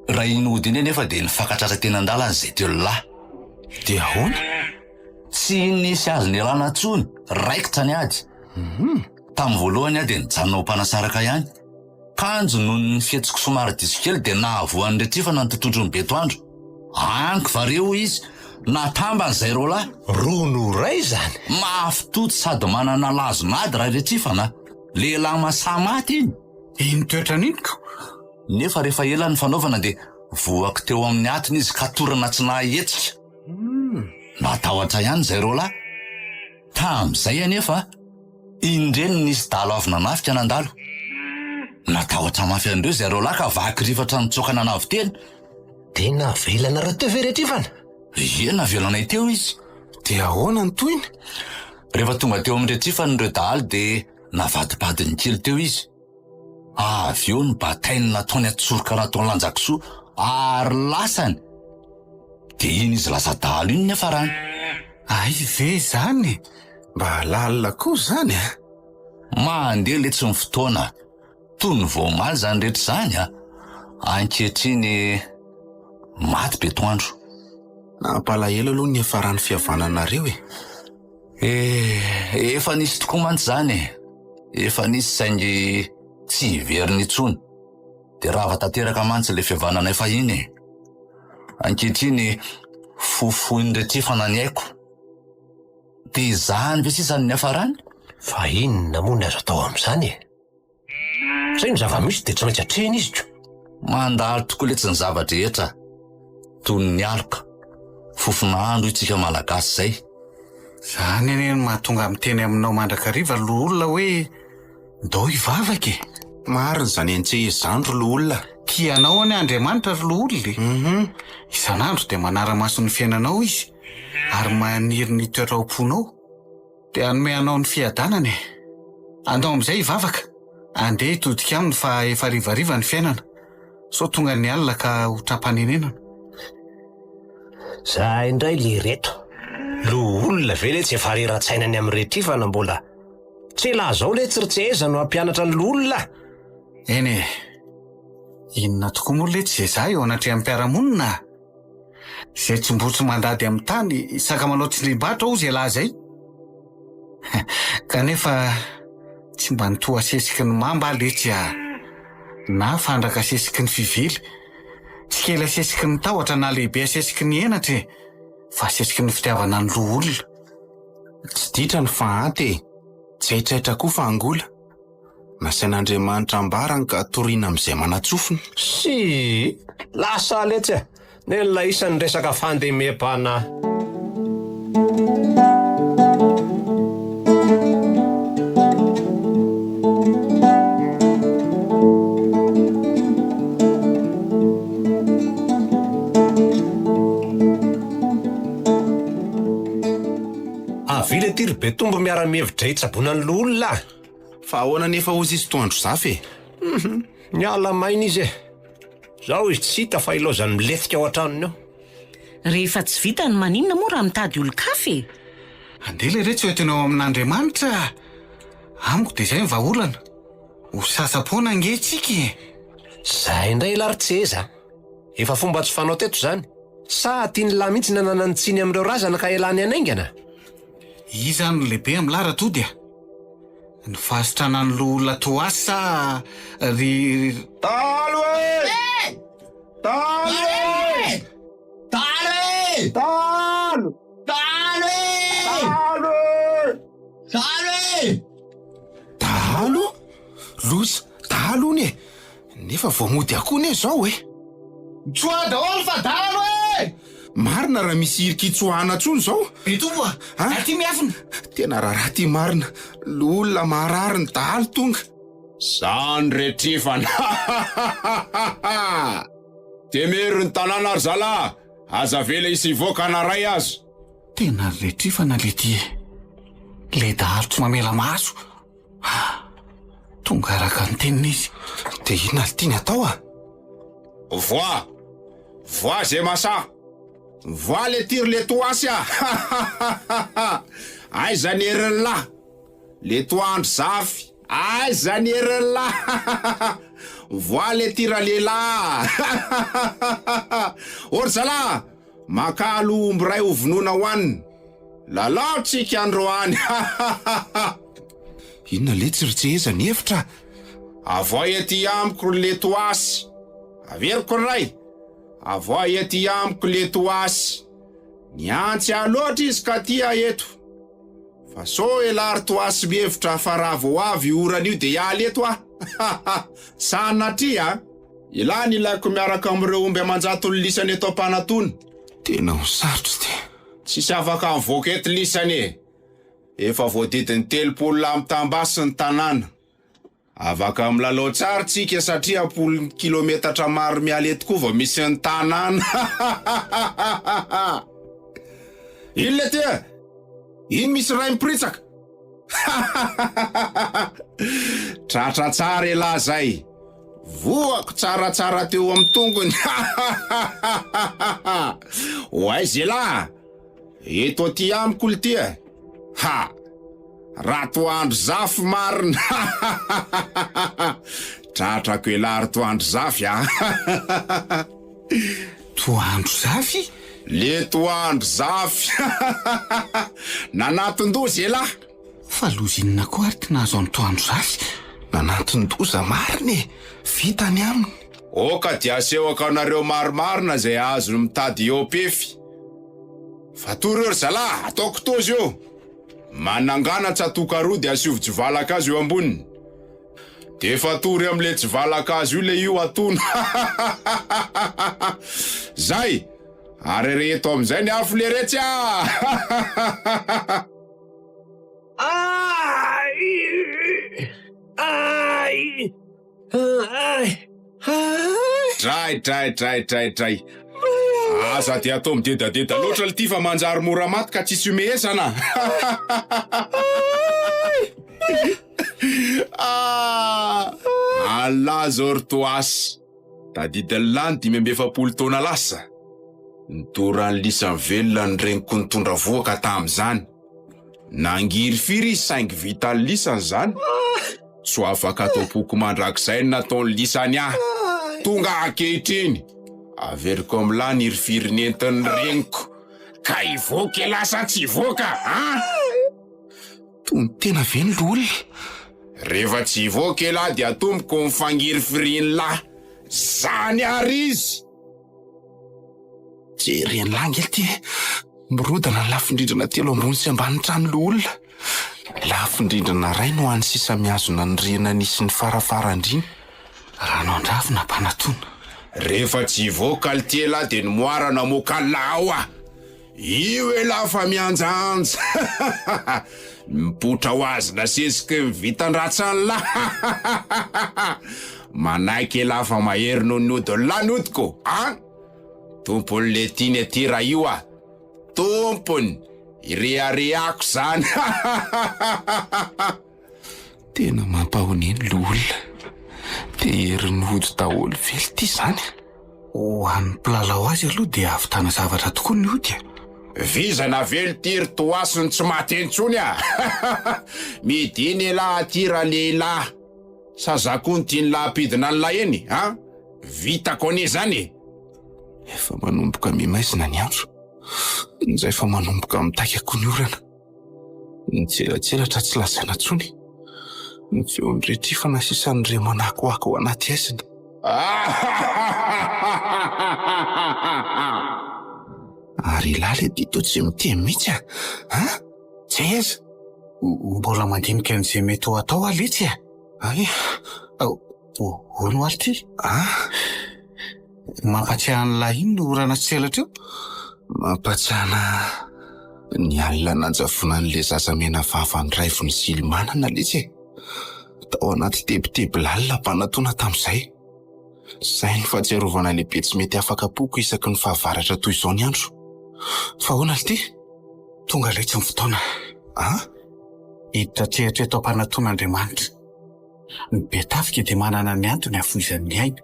Raha iny hody iny anefa dia nifankatratra teny an-dalana izay telo lahy. Dia ahoana? Tsy nisy azo nialana intsony, raikitra ny ady. Tamin'ny voalohany aho dia nijanona ho mpanasaraka ihany. Kanjo noho ny fihetsiko somary diso kely dia nahavoa an'i Retrifana ny totohotron'i Betoandro. Anky va re hoy izy, natambany izay roalahy. Roa no iray izany. Mafy toto sady manana lazon'ady raha i Retrifana. Lehilahy masaha maty iny. Iny toetrany iny ko. Nefa rehefa ela ny fanaovana dia voako teo amin'ny atiny izy ka torana tsy nahahetsika. Natahotra ihany izay roalahy. Tamin'izay anefa, indreny nisy dahalo avy nanafika nandalo. Natahotra mafy an'ireo izay roalahy ka vaky rifatra nitsoaka nanavo-tena. Dia navelanareo teo ve Retrifana? Ie, navelanay teo izy. Dia ahoana ny tohiny? Rehefa tonga teo amin'i Retrifana ireo dahalo dia navadibadiny kely teo izy. Avy eo nobatainy nataony an-tsoroka nataony lanjan-kisoa ary lasany. Dia iny izy lasa dahalo iny niafarany. Hay ve izany? Mba lalina koa izany a! Mandeha letsy ny fotoana. Toy ny vao omaly izany rehetra izany a! Ankehitriny maty be toandro. Nampalahelo aloha ny niafaran'ny fihavananareo e! Eh, efa nisy tokoa mantsy izany e! Efa nisy saingy tsy hiverina intsony. Dia rava tanteraka mantsy ilay fihavananay fahiny e! Ankehitriny fofoin'ny retrefana ny aiko. Dia izany ve sisa no niafarany? Fa inona moa ny azo atao amin'izany e? Izay no zava-misy dia tsy maintsy atrehina izy ko. Mandalo tokoa letsy ny zava-drehetra, toy ny aloka, fofona andro itsika Malagasy izay. Izany anie no mahatonga miteny aminao mandrakariva ry loholona hoe ndao hivavaka e! Marina izany antseheza izany ry loholona. Tia anao anie Andriamanitra ry loholona e! Isan'andro dia manara-maso ny fiainanao Izy ary maniry ny hitoetra ao am-ponao. Dia hanome anao ny fiadanana e! Andao amin'izay hivavaka, andeha hitodika aminy fa efa harivariva ny fiainana, sao tonga ny alina ka ho tra-panenenana. Za indray lereto, loholona ve letsy efa rera-tsaina ny amin'ny retrifana mbola tsy elah zao letsy ry Tseheza no hampianatra ny loholona a! Eny e! Inona tokoa moa letsy izay za eo anatrehan'ny mpiara-monina a! Izay tsy mbo tsy mandady amin'ny tany saka manao tsindrim-batra hozy ialahy izay. Kanefa tsy mba ny toa asesiky ny mamba aho letsy a! Na fandraka asesiky ny fivily. Tsy kely asesiky ny tahotra na lehibe asesiky ny henatra e! Fa asesiky ny fitiavana ny loholona. Tsy ditra ny fahanta e! Tsy haitraitra koa fa angola. Nasain'Andriamanitra ambarany ka torina amin'izay manan-tsofina. Sii! Lasa letsy a! Nen'ilay isany resaka fandemem-panahy. Avily aty ry Betombo miara-mihevitra hitsaboana ny loholona a! Fa ahoana anefa hozy izy toa an-dry e? Hum, niala maina izy e. Zao izy tsy hita fa ilaozany milentika ao an-tranony ao. Rehefa tsy vita ny maninona moa raha mitady olon-kafa e? Andeha leretsy ho entina ao amin'Andriamanitra a! Amiko dia izay ny vahaolana. Ho sasa-poana ange isika e! Zay indray elah ry Tseza a! Efa fomba tsy fanao teto izany. Sa tian'lah mihitsy ny hananany tsiny amin'ireo razana ka elany hanaingana? Iza no lehibe amin'lah Ratody a? Ny fahasitranan'ny loholona toa ahy sa ry. Dahalo e! Dahalo e! Dahalo e! Dahalo! Dahalo e! Dahalo e! Dahalo e! Dahalo? Loza, dahalo hono e! Nefa vao mody akoho anie izao e! Mitsoaha daholo fa dahalo e! Marina raha misy hirika hitsoahana intsony izao. Betombo a! Aty miafina! Tena raharaha ty marina. Loholona marary ny dahalo tonga. Zany retrifana! Temero ny tanàna ry zalahy! Aza avela hisy hivoaka na ray aza! Tena retrifana le ty e! Le dahalo tsy mamela maso! Ah! Tonga araka ny teniny izy. Dia inona no tiany atao ah? Voix! Voix ze masa! Voix le tir le toasy ah! Aiza ny herin'lah? Le toandro zafy! Aiza ny herin'lah? Voix le tir lehilahy ah! Ô ry zalahy! Makà aloha omby iray ho vonoina hohanina. Lalao tsika androany hahahaha. Inona letsy ry Tseheza ny hevitra? Avoay aty amiko ry letoasy. Averiko ry ray. Avoay aty amiko letoasy. Niantsy ahy loatra izy ka tia eto. Fa sao elah ry toasy mihevitra fa raha vao avy io orana io dia hiala eto aho. Hahaha. Sanatria a! Elah ny ilaiko miaraka amin'ireo omby aman-jatony lisany eto Ampanatona. Tena ho sarotra ity. Tsisy afaka mivoaka eto lisany e! Efa voadidin'ny 30 lahy mitam-basy ny tanàna. Afaka milalao tsara tsika satria am-polony kilometatra maro miala eto koa vao misy ny tanàna. Ino le ty e? Ino misy ray miporitsaka? Tratra tsara elah zay. Voako tsaratsara teo amin'ny tongony. Ho aiza elah? Eto aty amiko lty e! Ha! Ratoandro Zafy marina! Tratrako elah ry Toandro Zafy a! Toandro Zafy? Le Toandro Zafy! Nanaton-doza elah! Fa loza inona koa ary ty nahazo an'i Toandro Zafy? Nanaton-doza marina e! Vita ny aminy. Oka dia asehoko anareo marimarina izay azony mitady eo am-pefy. Fatory eo ry zalahy, ataoko tozy io. Manangana tsatoka roa dia asio tsivalakazo eo amboniny. Dia fatory amin'ilay tsivalakazo io ilay io atono. Zay! Ary areheto amin'izay ny afo leretsy ah! Ay! Ay! Ay! Ay! Dray, dray, dray, dray, dray. Aza dia atao midedadeda loatra lty fa manjary mora maty ka tsisy ihomehezana. Ah! Allah zao ry toasy. Tadidin'ny lany 45 taona lasa. Nitoran'ny lisany velona ny reniko nitondra vohoka tamin'izany. Nangirifiry izy saingy vitan'ny lisany izany. Tsy ho afaka ato am-poko mandrakizay ny nataon'ny lisany ahy. Tonga ankehitriny. Averiko amin'lah ny hirifiry nentin'ny reniko. Ka hivoaka elah sa tsy hivoaka an? Toy ny tena ve ny loholona? Rehefa tsy hivoaka elah dia atomboko ny fangirifirian'lah. Zany ary izy! Jeren'lah ange ity e! Mirodana ny lafin-drindrina telo ambony sy ambanin'ny trano loholona. Lafin-drindrina iray no hany sisa mihazona ny rihana nisy ny farafarandriana. Rano an-dravina ampanatona. Rehefa tsy hivoaka lty elah dia ny moara namoaka an'lah ao ah! Io elah fa mihanjahanja! Mipoitra ho azy nasesiky ny vitan-dratsan'lah! Manaiky elah fa mahery noho ny odin'lah ny odiko an! Tompony le tiany aty raha io ah! Tompony! Ireharehako zany hahahahaha! Tena mampahonena loholona. Te herin'ny hody daholo ve lty zany? Ho an'ny mpilalao azy aloha dia hahavitana zavatra tokoa ny hody e! Vizana ve lty ry toasiny tsy maty intsony ah! Midina elah aty ralehilahy! Sa za koa no tian'lah hampidina an'lah eny an! Vitako anie zany e! Efa manomboka miha-maizina ny andro, injay fa manomboka mitaika koa ny orana. Ny tselatselatra tsy lazaina intsony, ny feon'ny retrifana sisa no re manakoako ao anaty haizina. Ary ialahy le ty toa tsy miteny mihitsy a! An? Jez! Mbola mandinika an'izay mety ho atao aho letsy a! Ay! Hono ary ty? Ah! Mampatsiahy an'ilay iny ny orana sy tselatra io? Mampatsiahy ana ny alina nanjavonan'ilay zaza mena vava ny raivon'i Zilimanana letsy e! Tao anaty tebiteby lalina mpanatona tamin'izay. Izay no fahatsiarovana lehibe tsy mety afaka am-poko isaky ny fahavaratra toy izao ny andro. Fa ahoana lty? Tonga letsy ny fotoana. An? Hiditra an-tsehatra eto am-panatona Andriamanitra. Ny be tafika dia manana ny antony hafoizany ny ainy.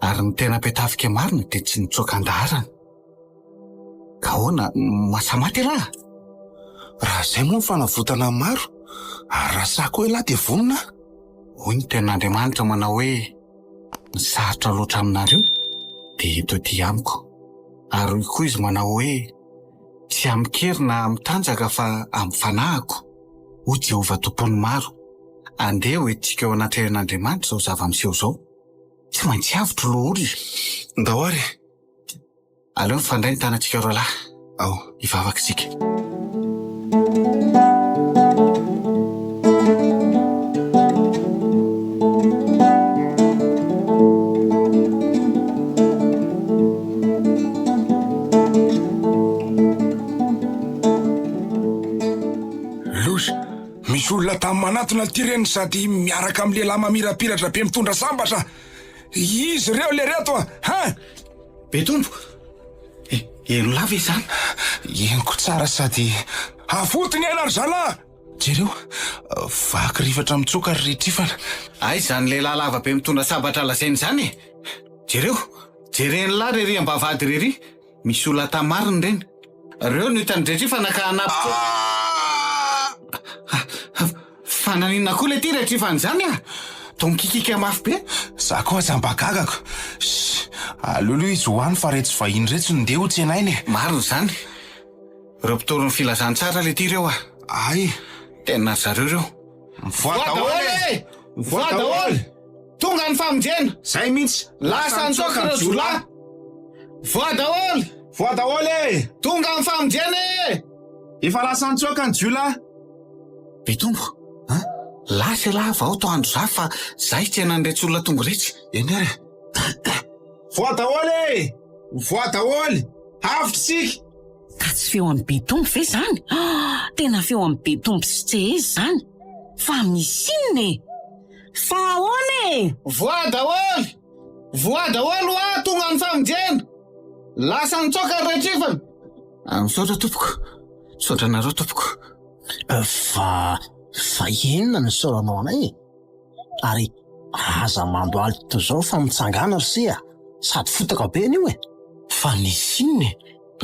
Ary ny tena be tafika marina dia tsy nitsoaka an-daharana. Ka ahoana, mahasahy maty ialahy? Raha izay moa ny fanavotana ny maro, ary raha sahy koa ialahy dia vonona aho. Hoy ny tenin'Andriamanitra manao hoe, Ny sarotra loatra aminareo dia ento aty amiko. Ary hoy koa izy manao hoe, Tsy amin-kery na amin-tanjaka fa amin'ny fanahiko, hoy Jehovah Tompon'ny maro. Andeha hoentintsika eo anatrehan'Andriamanitra izao zava-miseho izao. Tsy maintsy avotro, loholona. Ndao ary e! Aleo mifandray ny tanantsika roalahy. Ao. Hivavaka isika. Loza! Misy olona tany manatona ity reniny sady miaraka amin'ny lehilahy mamirapiratra be mitondra sambatra. Izy ireo le reto a! Hein! Betombo! Heno lava izany? Henoko tsara sady. Avoty ny aina ry zalahy! Jereo, vaky rifatra mitsoaka ry retrifana. Aiza izany lehilahy lava be mitondra sabatra lazaina izany e? Jereo, jeren'lah rery am-bavahady rery, misy olona tany marina ireny. Reo no hitan'i Retrifana ka hanapitra. Fa naninona koa le ty Retrifana izany ah? Toa mikikika mafy be. Za koa aza mba gagako. Shh, aleo aloha izy ho any fa retsy vahiny retsy no ndeha ho tsenaina e. Marina izany. Ireo mpitory ny filazantsara le ty ireo ah. Ay. Tena ry zareo ireo. Mivoaha daholo e! Mivoaha daholo! Tonga ny famonjena! Zay mihitsy! Lasa nitsoaka ireo jiolahy! Voa daholo! Voa daholo e! Tonga ny famonjena e! Efa lasa nitsoaka ny jiolahy! Betombo a! Lasa ialahy vao atoandro za fa za hitsena an'iretsy olona tonga iretsy. Eny ary e! Voa daholo e! Voa daholo! Avotra isika! Ka tsy feo an'i Betombo ve izany? Ah! Tena feo an'i Betombo sy Tsehezy izany! Fa misy inona e? Fa ahoana e? Voa daholo! Voa daholo hoa tonga ny famonjena! Lasa nitsoaka ry retrifana! Ah, misaotra tompoko! Misaotra anareo tompoko! Fa, fa inona no isaoranao anay e? Ary aza mandohalika toy izao fa mitsangàna ry se a! Sady fotaka be an'io e! Fa nisy inona e?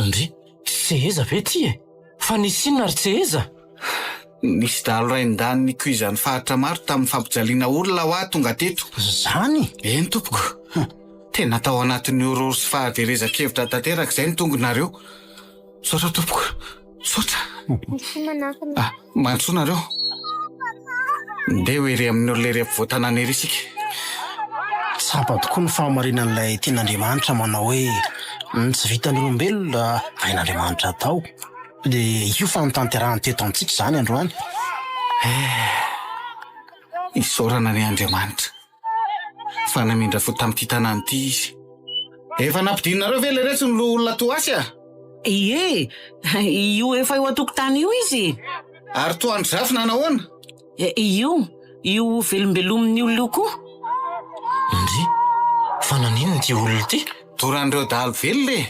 Ndry, Tseheza ve ty e? Fa nisy inona ry Tseheza? Nisy dahalo rain-dany nikoizan'ny faritra maro tamin'ny fampijaliana olona hoa tonga teto. Zany? Eny tompoko. Tena tao anatin'ny horohoro sy fahaverezan-kevitra tanteraka izay no tonga nareo. Misaotra tompoko. Misaotra. Ah, mandrosoa nareo. Ndeha ho ery amin'ny olona ery ampovoan-tanàna ery isika. Tsapa tokoa ny fahamarinan'ilay tian'Andriamanitra manao hoe ny tsy vitan'ny olombelona hain'Andriamanitra atao. Dia io fa notanterahany teto amintsika izany androany. Eh, isaorana anie Andriamanitra. Fa namindra fo tamin'ity tanàna ity izy. Efa nampidininareo ve leretsy ny loholona Toasy a? Ie, io efa eo an-tokotany io izy. Ary toa an-dry Zafy nanahoana? Io, io velombelomin'ny olona io koa. Ndry, fa naninona ity olona ity? Doran'ireo dahalo velona e!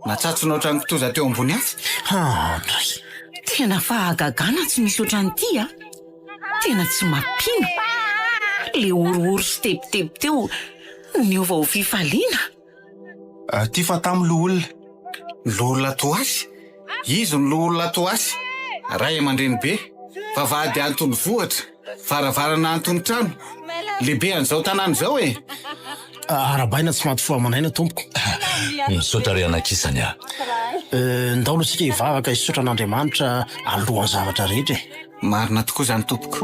Natsatsona ohatran'ny kitoza teo ambony afo. Andray! Tena fahagagana tsy misy ohatran'ity a! Tena tsy mampino! Le horohoro sy tebiteby teo niova ho fifaliana. Ty fa tam loholona. Loholona Toasy? Izy no loholona Toasy. Ray aman-dreny be. Vavahady anton'ny vohitra. Varavarana anton'ny trano. Lehibe an'izao tanàna izao e! Arahabaina tsy maty fo aman'aina tompoko. Misaotra ry anakisany a. Ndao aloha tsika hivavaka hisaotra an'Andriamanitra alohan'ny zavatra rehetra e. Marina tokoa izany tompoko.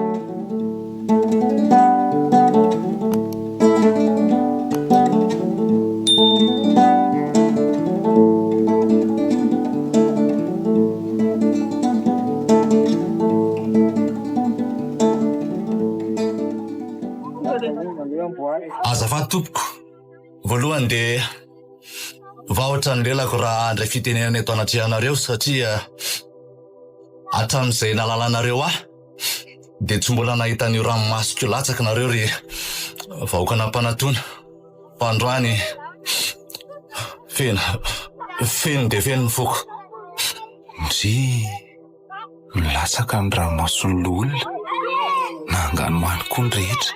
Azafady tompoko, voalohany dia vahotra ny lelako raha handray fitenenana eto anatrehanareo satria Hatramin'izay nahalalanareo ahy dia tsy mbola nahita an'io ranomasoko io latsaka nareo ry vahoakan'Ampanatona fa androany feno feno dia feno ny foko. Ndry, nilatsaka ny ranomason'ny loholona, nanganohano koa ny rehetra.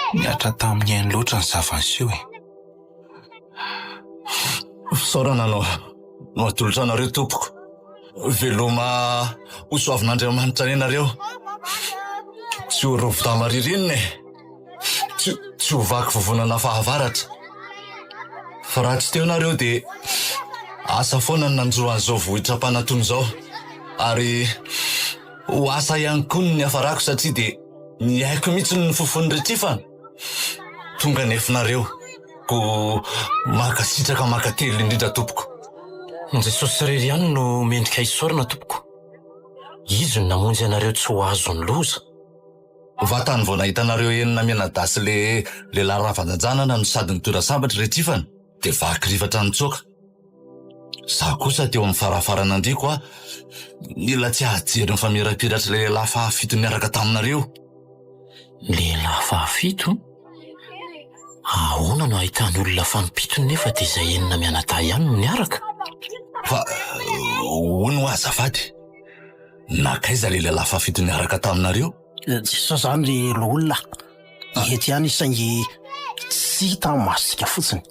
Nihatra tamin'ny ainy loatra ny zava-niseho e. Fisaorana no no atolotra anareo tompoko. Veloma ho soavin'Andriamanitra anie nareo. Tsy ho rovi-dama ririnina e. Tsy tsy ho vaky vovonana fahavaratra. Fa raha tsy teo nareo dia asa foana ny nanjo an'izao vohitra Ampanatony izao. Ary ho asa ihany koa ny niafarako satria dia ny aiko mihitsy no nofofonin'ny retrifana. Tonga nefinareo. Koa mankasitraka mankatelina indrindra tompoko. Jesosy irery ihany no mendrika isaorana tompoko. Izy no namonjy anareo tsy ho azon'ny loza. Vantany vao nahita anareo enina mianadahy sy le lehilahy ravanjanjanana no sady nitondra sabatra retrifana dia vaky rifatra nitsoaka. Za kosa teo amin'ny farafaran'andriako aho nila tsy hahajery ny famirapiratr'ilay lehilahy fahafito niaraka taminareo. Lehilahy fahafito? Ahoana no ahitana olona fanimpitony nefa dia izay enina mianadahy ihany no niaraka? Fa hono hoa azafady. Nankaiza ilay lehilahy fahafito niaraka taminareo? Jesoa izany ry loholona a! Eto ihany izy saingy tsy hita ny masontsika fotsiny.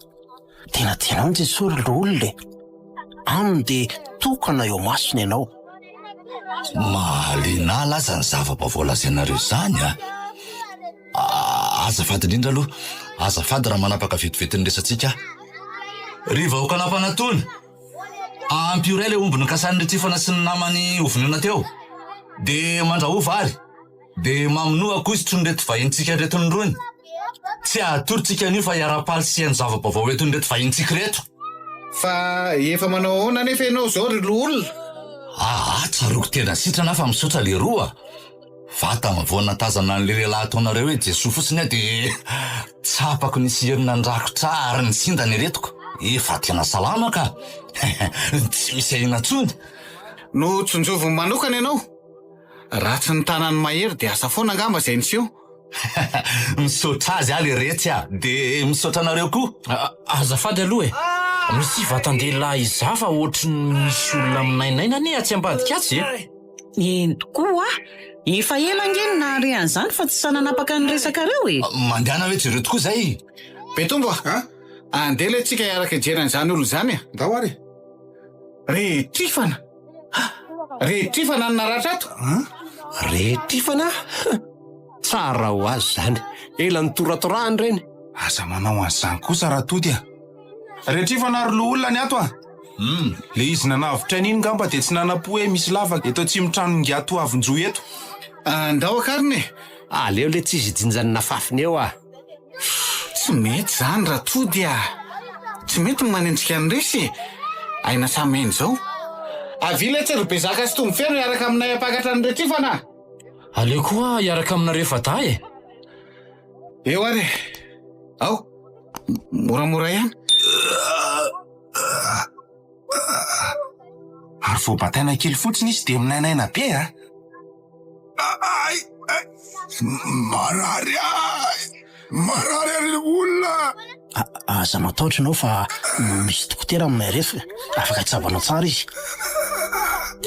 Tena tianao ny Jesoa ry loholona e! Aminy dia tokana eo masony ianao. Mahaliana ahy laza ny zava-baovao lazainareo izany a! Azafady indrindra aloha, azafady raha manapaka vetivety ny resatsika aho. Ry vahoakan'Ampanatony! Ampio iray ilay omby nokasain'i Retsifana sy ny namany hovonoina teo. Dia mandrahoa vary. Dia mamonoa akoho hisotroan'ireto vahinintsika ireto ny rony. Tsy hahatory tsika anio fa hiara-paly sy hihaino zava-baovao entin'ireto vahinintsika ireto. Fa efa manao ahoana anefa ianao izao ry loholona? Aa, tsaroako tena sitrana aho fa misaotra leroa a! Vatana vao nahatazana an'ilay lehilahy ataonareo hoe Jesoa fotsiny aho dia tsapako nisy hery nandrakotra ahy ary nisinda ny aretiko. Efa tena salama ka! Tsy misy ahiana intsony. Notsinjoviny manokana ianao. Raha tsy ny tanany mahery dia asa foana angamba izay niseho. Misaotra azy aho leretsy a! Dia misaotra anareo koa. Azafady aloha e! Misy vatan-dehilahy izaho fa ohatry ny misy olona minainaina anie atsy ambadika atsy e! Eny tokoa hoa! Efa ela ange no nahare an'izany fa tsy sahy nanapaka ny resakareo e! Mandehana hoe jereo tokoa izay! Betombo a! Andeha ilay tsika hiaraka hijery an'izany olona izany e! Ndao ary e! Ry Trifana! Ry Trifana no naratra ato! Ry Trifana? Tsara ho azy izany! Ela nitoratorahany ireny! Aza manao an'izany kosa Ratody a! Retrifana ry loholona ny ato a! Humm, le izy nanavotra aina iny ngamba dia tsy nanam-po hoe misy lavaka eto atsimon'ny tranon'ingahy Toavinjohy eto. Andao akarina e! Aleo le tsy izy hijinja ny nafafiny eo ah! Tsy mety izany Ratody ah! Tsy mety ny manenjika an'i Resy e! Aina samy aina izao. Avia letsy ry Bezaka sy Tombofeno hiaraka aminay hampakatra an'i Retrifana ah! Aleo koa hiaraka aminareo efa-dahy e! Eo ary e! Ao! Moramora ihany. Ary vao bataina kely fotsiny izy dia minainaina be a! Ay! Ay! Marary ahy! Marary ahy ry olona! Aza matahotra ianao fa misy dokotera aminay ireto e! Afaka hitsabo anao tsara izy.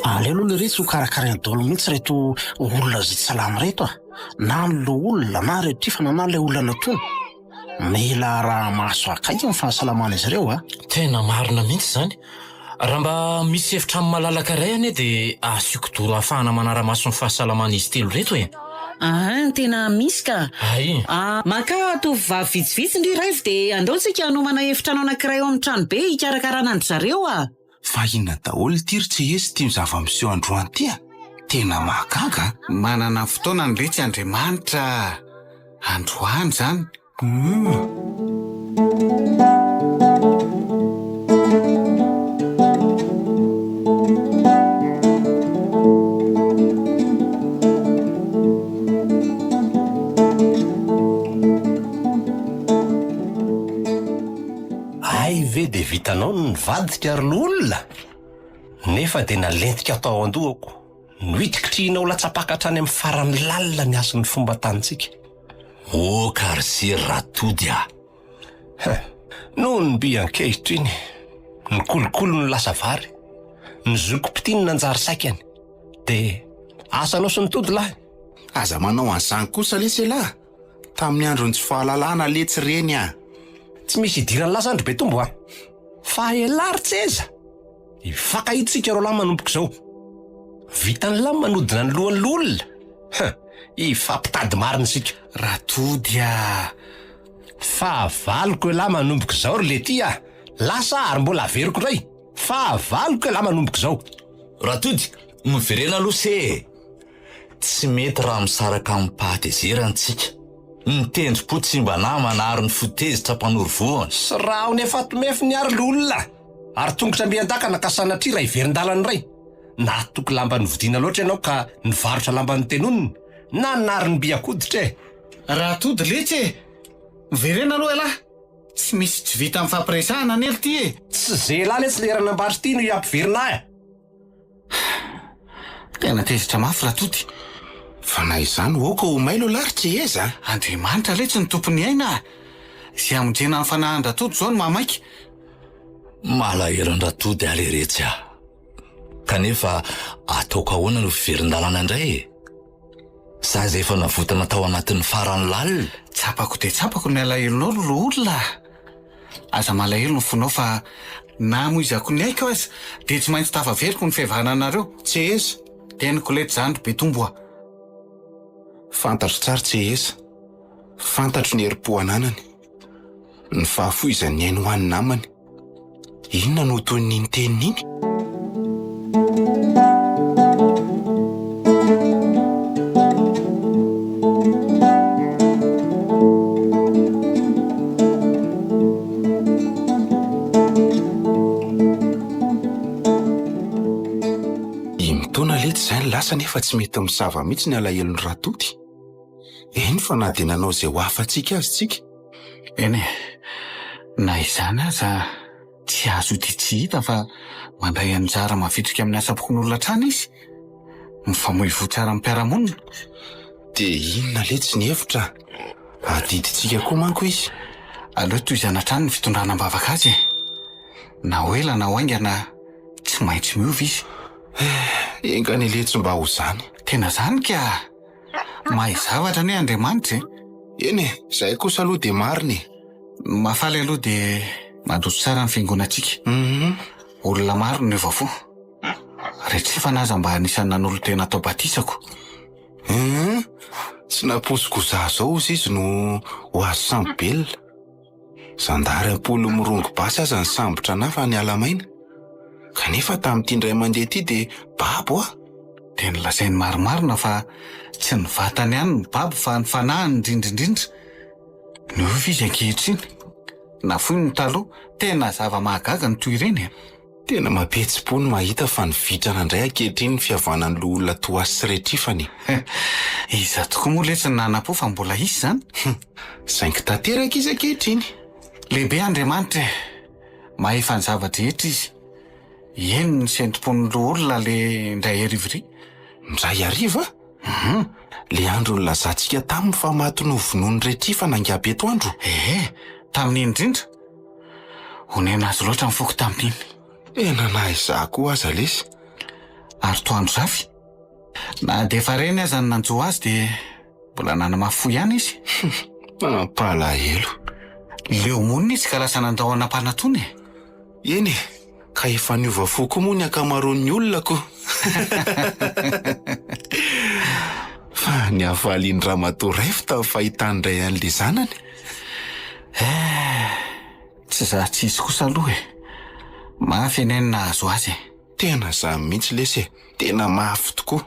Aleo aloha leretsy ho karakaraina daholo mihitsy ireto olona izay tsy salama ireto a! Na ny loholona na ireto trifana na ilay olona natono. Mila araha-maso akaiky ny fahasalaman'izy ireo a! Tena marina mihitsy izany. Raha mba misy efitrano malalaka iray anie dia asiako doro ahafahana manara-maso ny fahasalaman'izy telo ireto e! Ahin, tena misy ka! Hay! Makà tovovavy vitsivitsy ndry Raivo dia andao tsika hanomana efitrano anankiray ao amin'ny tranobe hikarakarana an-dry zareo a! Fa inona daholo ity ry Tsehesy ity zava-miseho androany ity a! Tena mahagaga a! Manana ny fotoanany re tsy Andriamanitra a! Androany izany. Humm. Hay ve dia vitanao ny nivadika ry loholona? Nefa dia nalentika tao an-dohako, nohitrikitrihinao latsa-paka hatrany amin'ny farany lalina ny hasin'ny fomban-tanintsika. Oh Karsie Ratody a! Hein, noho ny mby ankehitriny, ny kolikoly no lasa vary, ny zokim-pitia no nanjary saikany. Dia asanao sy ny tody lahy? Aza manao an'izany kosa lesy elah! Tamin'ny andron'ny tsy fahalalana letsy reny ah! Tsy misy idiran'ny lahy zany ry Betombo a! Fa elah ry Tseza! Hifankahita isika roalahy manomboka izao. Vitan'ny lahy manodina ny lohan'ny loholona? Huh! Hifampitady marina isika. Ratody ah! Fahavaloko elah manomboka izao ry Letty ah! Lasa aho ary mbola averiko indray! Fahavaloko elah manomboka izao. Ratody, miverena aloha se e! Tsy mety raha misaraka amim-pahatezerana tsika. Ny tendrim-po tsy mba namana ary ny fo tezitra mpanoro vohana. Sy rahona efa tomefiny ary loholona ary tongotra miandakana ka sanatria raha hiverin-dalana indray. Nahatoky lamba novidiana loatra ianao ka nivarotra lamba notenonina na narim-bian-koditra e! Raha tody letsy e! Miverena aloha ialahy! Tsy misy tsy vita mifampiresahana anie lty e! Tsy ze elah letsy le eran'Ambary ty no hiampiverina ahy a! Tena tezitra mafy Ratody. Fa na izany aoka ho mailo elah ry Tseheza a! Andriamanitra letsy no tompon'ny aina a! Izay hamonjena ny fanahin-dRatody izao no mahamaika. Malahelo an-dRatody aho leretsy a! Kanefa ataoko ahoana no fiverin-dalana indray e? Zaza efa navotana tao anatin'ny farany lalina. Tsapako dia tsapako ny alahelonao ry loholona a! Aza malahelo ny fonao fa na hamoizako ny aiko aza dia tsy maintsy tafaveriko ny fihavananareo. Tseheza! Teniko letsy izany ry Betombo a! Fantatro tsara Tseheza. Fantatro ny herim-po ananany. Ny fahafoizany ainy ho an'ny namany. Inona no ho tohin'iny teniny iny? Dimy taona letsy izay ny lasa nefa tsy mety misava mihitsy ny alahelon'i Ratody. Eny fa na dia nanao izay ho afa-tsika aza isika. Eny e, na izany aza tsy azo ody tsy hita fa mandray anjara mavitrika amin'ny asam-pokonolona hatrany izy, mifamoivoy tsara amin'ny mpiara-monina. Dia inona letsy ny hevitra? Adidintsika koa manko izy. Aleo tohizana hatrany ny fitondrana am-bavaka azy e! Na ho ela na ho haingana tsy maintsy miova izy. Eh, enga anie letsy mba ho izany. Tena izany ka! Mahay zavatra anie Andriamanitra e! Eny e, izay kosa aloha dia marina e! Ny mahafaly aloha dia mandroso tsara ny fiangonantsika. Olona maro no niova fo. Retsifana aza mba anisan'ny nanolo-tena atao batisako. Hum, tsy nampoiziko ho za zao ozy izy no ho azo sambo-belona. Zandary am-polo mirongo basy aza nisambotra anah fa niala maina. Kanefa tamin'ity indray mandeha ity dia babo aho. Dia nolazainy marimarina fa tsy ny vatany ihany no babo fa ny fanahiny indrindra indrindra. Niova izy ankehitriny. Nafoiny ny taloha. Tena zava-mahagaga ny toy ireny e! Tena mampihetsi-po ny mahita fa nivitrana indray ankehitriny ny fihavanan'ny loholona toa azy sy Retrifany e! Iza tokoa moa letsy no nanam-po fa mbola hisy izany? Saingy tanteraka izy ankehitriny. Lehibe Andriamanitra e! Mahefa ny zava-drehetra Izy. Heno ny sentom-pon'ny loholona le indray hariva iry. Indray hariva? Hum! Le andro nilazantsika taminy fa maty novonoin'i Retrifana angaha be atoandro? Ehe, tamin'iny indrindra. Onena azy loatra ny foko tamin'iny. Tena na izaho koa aza lesy. Ary toandro zafy? Na dia efa reny aza ny nanjo azy dia mbola nanamafy fo ihany izy. Mampalahelo. Leo monina izy ka lasa nandao an'Ampanatony e. Eny e, ka efa niova fo koa moa ny ankamaroan'ny olona ko. Fa ny hafalian'i Ramatoa Raivo tamin'ny fahitany indray an'ilay zanany. Eh, tsy za tsy izy kosa aloha e. Mafy anie ny nahazo azy e. Tena izany mihitsy lesy e, tena mafy tokoa.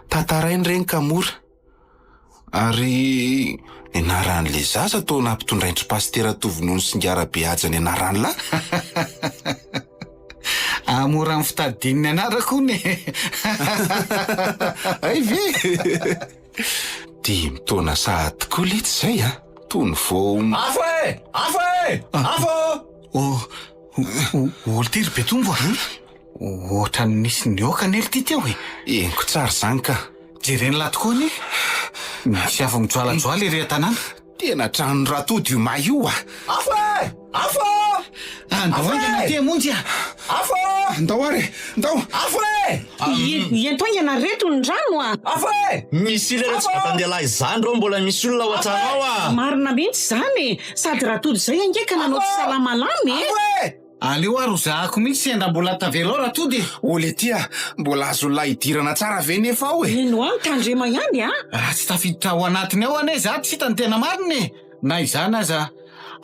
Tantaraina ireny ka mora. Ary ny anaran'ilay zaza toa nampitondrain-dry Pasitera Tovinono sy Ngarabehaja ny anaran'lah. Hahamora ny fitadidiany ny anarako hono e. Hay ve? Dimy taona sahady tokoa letsy izay a! Toy ny vao. Afo e! Afo e! Afo! Oh, olo ty ry Betombo a! Ohatran'ny nisy nihoaka anie ry ty teo e! Henoko tsara izany ka! Jeren'lah tokoa anie! Misy afo mijoalajoala ery an-tanàna. Tena tranon'i Ratody io may io a! Afo e! Afo! Andao haingana aty hamonjy a! Afo! Ndao ary e! Ndao! Afo e! Ento haingana ry reto ny rano a! Afo e! Misy ilay tsy vatan'ialahy izany reo mbola misy olona ao an-trano ao a! Marina mihitsy izany e! Sady Ratody izay ange ka nanao tsy salamalama e! Afo e! Aleo ary ho zahako mihitsy sendra mbola tavela ao Ratody e! O letia, mbola azon'lah idirana tsara ve nefa ao e? Eny hoa, mitandrema ihany a! Raha tsy tafiditra ao anatiny ao anie za tsy hita ny tena marina e! Na izany aza,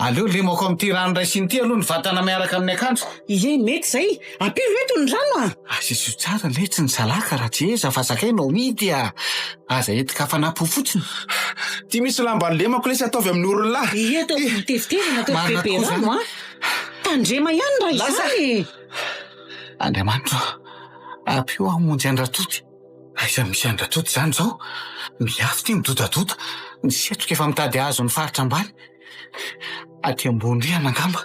aleo lemako amin'ity rano iray siny ity aloha ny vatana miaraka amin'ny akanjoko. Ie, mety izay. Ampio ireto ny rano a! Asesio tsara letsy ny salaka raha tsy eza fa sakay no amidy a! Aza entin-kafanam-po fotsiny. Ty misy lamba lemako lesy ataovy amin'ny oron'lah. Ie, ataovy matevitevina, ataovy Marina bebe tokoa rano a! Tandrema ihany raha Lasa! izany e! Andriamanitra ô, ampio aho hamonjy an-dRatody. Aiza misy an-dRatody izany izao? Miafy ity midodadota, ny setroka efa mitady hahazo ny faritra ambany. Aty ambony rihana angamba.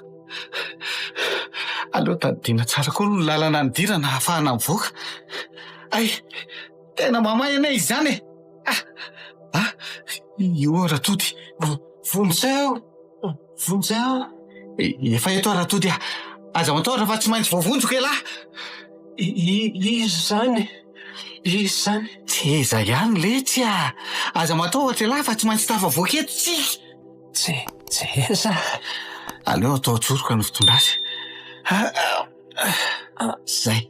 Aleo tadidiana tsara koa ny lalana nidirana ahafahana mivoaka. Hay! Tena mamay anie izy izany e! Ah! Ah! Io Ratody. Vonjeo! Vonjeo! Efa eto aho Ratody a! Aza matahotra fa tsy maintsy voavonjiko ialahy! Iza izany? Iza izany? Tsy iza ihany letsy a! Aza matahotra ialahy fa tsy maintsy tafavoaka eto tsika. Tsy, tsy iza? Aleo atao an-tsoroka ny fitondra azy. Zay.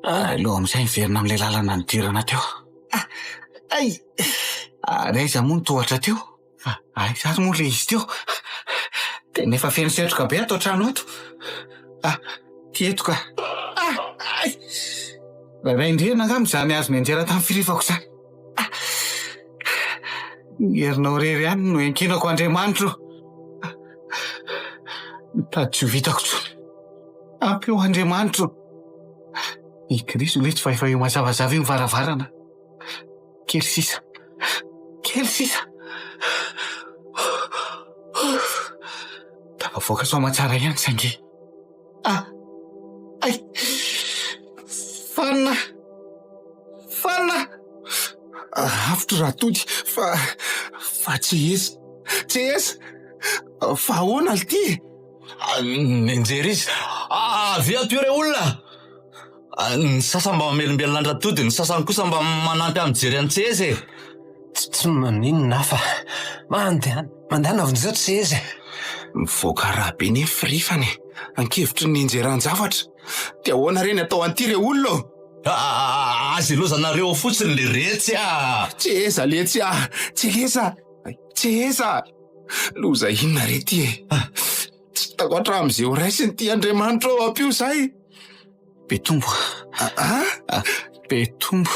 Aleo amin'izay miverina amin'ilay lalana nidirana teo. Ay! Ary aiza moa ny tohatra teo? Aiza ary moa ilay izy teo? Tena efa feno setroka be ato an-trano ato. Ah, ty eto ka. Ah, ay! Raindrihana angamba izany hazo nianjera tamin'ny firifako izany. Ah, ny herinao irery ihany no iankinako Andriamanitro. Ah, mitady tsy ho vitako intsony. Ampio Andriamanitro. Ikirizo letsy fa efa io mazavazava io ny varavarana. Kely sisa. Kely sisa. Tafavoaka soamantsara ihany saingy. Ah! Ay! Fanina! Fanina! Avotra Ratody fa fa tsy iza. Tsy iza. Fa ahoana lty e? Nijery izy. Avy ato ireo olona. Ny sasany mba mamelombelona an-dRatody, ny sasany kosa mba manampy ahy mijery an'i Tseza e. Tsy tsy maninona aho fa mandehana mandehana vonjeo Tseza e. Mivoaka rà be ne ny firifany e. Ankevitry ny nianjeran-javatra. Dia ahoana re ny atao an'ity re olona ô? Aza ilozanareo ao fotsiny le retsy a! Tseza letsy a! Tseza! Tseza! Loza inona re ty e? Tsy hitako hatramin'izay ho raisiny ity Andriamanitra ô, ampio izahay! Betombo a! Ah, Betombo.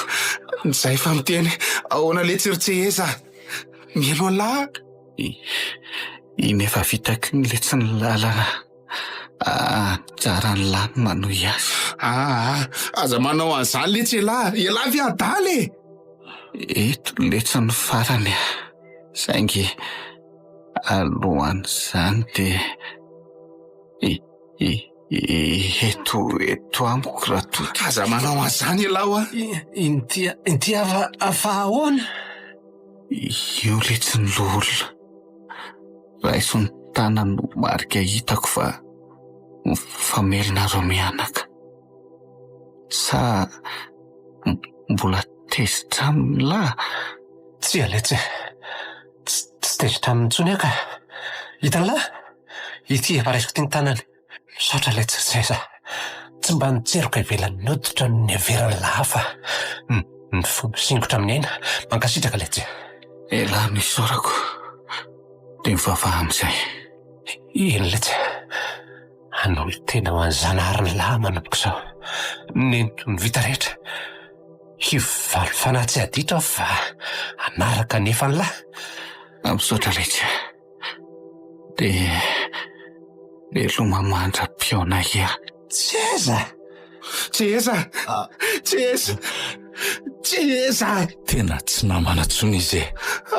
Izay fa miteny, ahoana letsy ry Tseheza? Mihaino an'lah? Iny efa vitako iny letsy ny lalana. Anjaran'lah ny manohy azy. Aa, aza manao an'izany letsy elah, elah ve adala e? Eto letsy ny farany, saingy alohan'izany dia eto eto amiko Ratody. Aza manao an'izany elah hoa. Inty inty fa ahoana? Io letsy ny loholona. Raiso ny tanany ho marika hitako fa mifamelonareo mianaka. Sa mbola tezitra aminy lahy? Tsia letsy, tsy tezitra aminy intsony aho ka. Hitan'lah? Ity efa raisiko ity ny tanany. Misaotra letsy ry Seza. Tsy mba nitseroka ivelan'ny hoditra no niheveran'lah ahy fa ny fo misingotra amin'ny aina. Mankasitraka letsy. Elah no isaorako. Dia mivavaha amin'izay. Eny letsy. Hanolo-tena ho an'i Zanahary ny lahy manomboka izao. Nento ny vita rehetra. Hivaly fanahy tsy haditra aho fa hanaraka ny efan'ny lahy. Misaotra letsy. Dia veloma mandra-pihaona ihany. Tseza! Tseza! Tseza! Tseza! Tena tsy namana intsony izy e.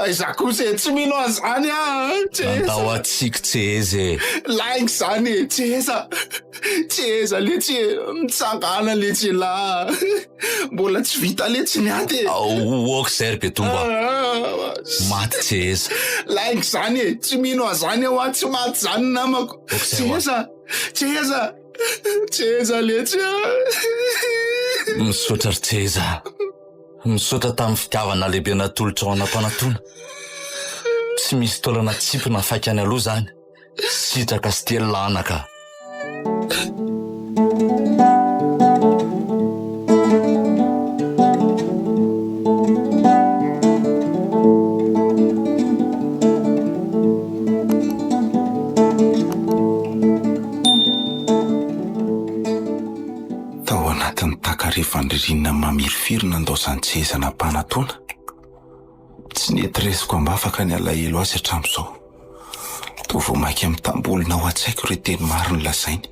Aiza kosa e, tsy mino an'izany aho. Tseza! Andao hatsiky Tseza e. Lainga izany e, Tseza! Tseza letsy e, mitsangàna letsy elah. Mbola tsy vita letsy ny ady e. Ok izay ry Betombo a. Maty Tseza. Lainga izany e, tsy mino an'izany aho a, tsy maty izany ny namako. Tseza! Tseza! Tseza letsy a! Misaotra ry Tseza. Misaotra tamin'ny fitiavana lehibe natolotrao an'Ampanatona. Tsy misy taolana tsipy na faikany aloha izany. Sitraka sy telina anaka. Tao anatin'ny takarivan'ny ririnina mamirifiry nandaozan-tsehezana am-panatoana, tsy nety resiko am-bavaka ny alahelo azy hatramin'izao. Toa vao mainka mitambolona ao an-tsaiko ireo teny maro nolazainy.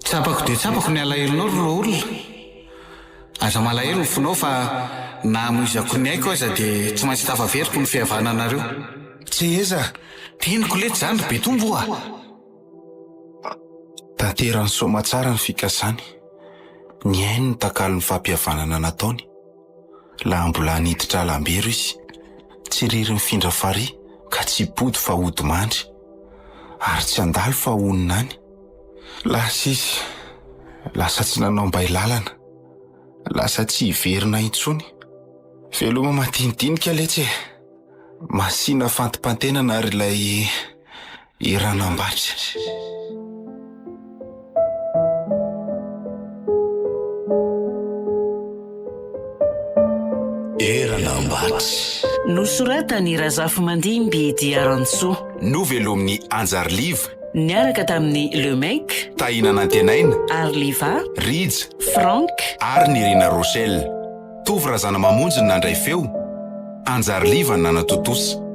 Tsapako dia tsapako ny alahelonao ry loholona. Aza malahelo ny fonao fa na hamoizako ny aiko aza dia tsy maintsy tafaveriko ny fihavananareo. Tseheza! Teniko letsy izany ry Betombo a! Tanterany soamatsara ny fikasany. Nihaino ny takalon'ny fampihavanana nataony. Laha mbola niditra alambero izy, tsiriry mifindra farihy ka tsy hipody fa hody mandry, ary tsy handalo fa honina any. Lasa izy. Lasa tsy nanao mbay lalana. Lasa tsy hiverina intsony. Veloma madinidinika letsy e. Masina fantimpantenana ary ilay Iranambatry. Eranambatry. Nosoratan'i Razafimandimby Diarantsoa. Novelomin'i Anjariliva. Niaraka tamin'i Le Mec. Tahina Nantenaina. Arliva. Rija. Franck. Ary Nirina Rochelle. Tovo Razanamamonjy no nandray feo, Anjariliva no nanatontosa.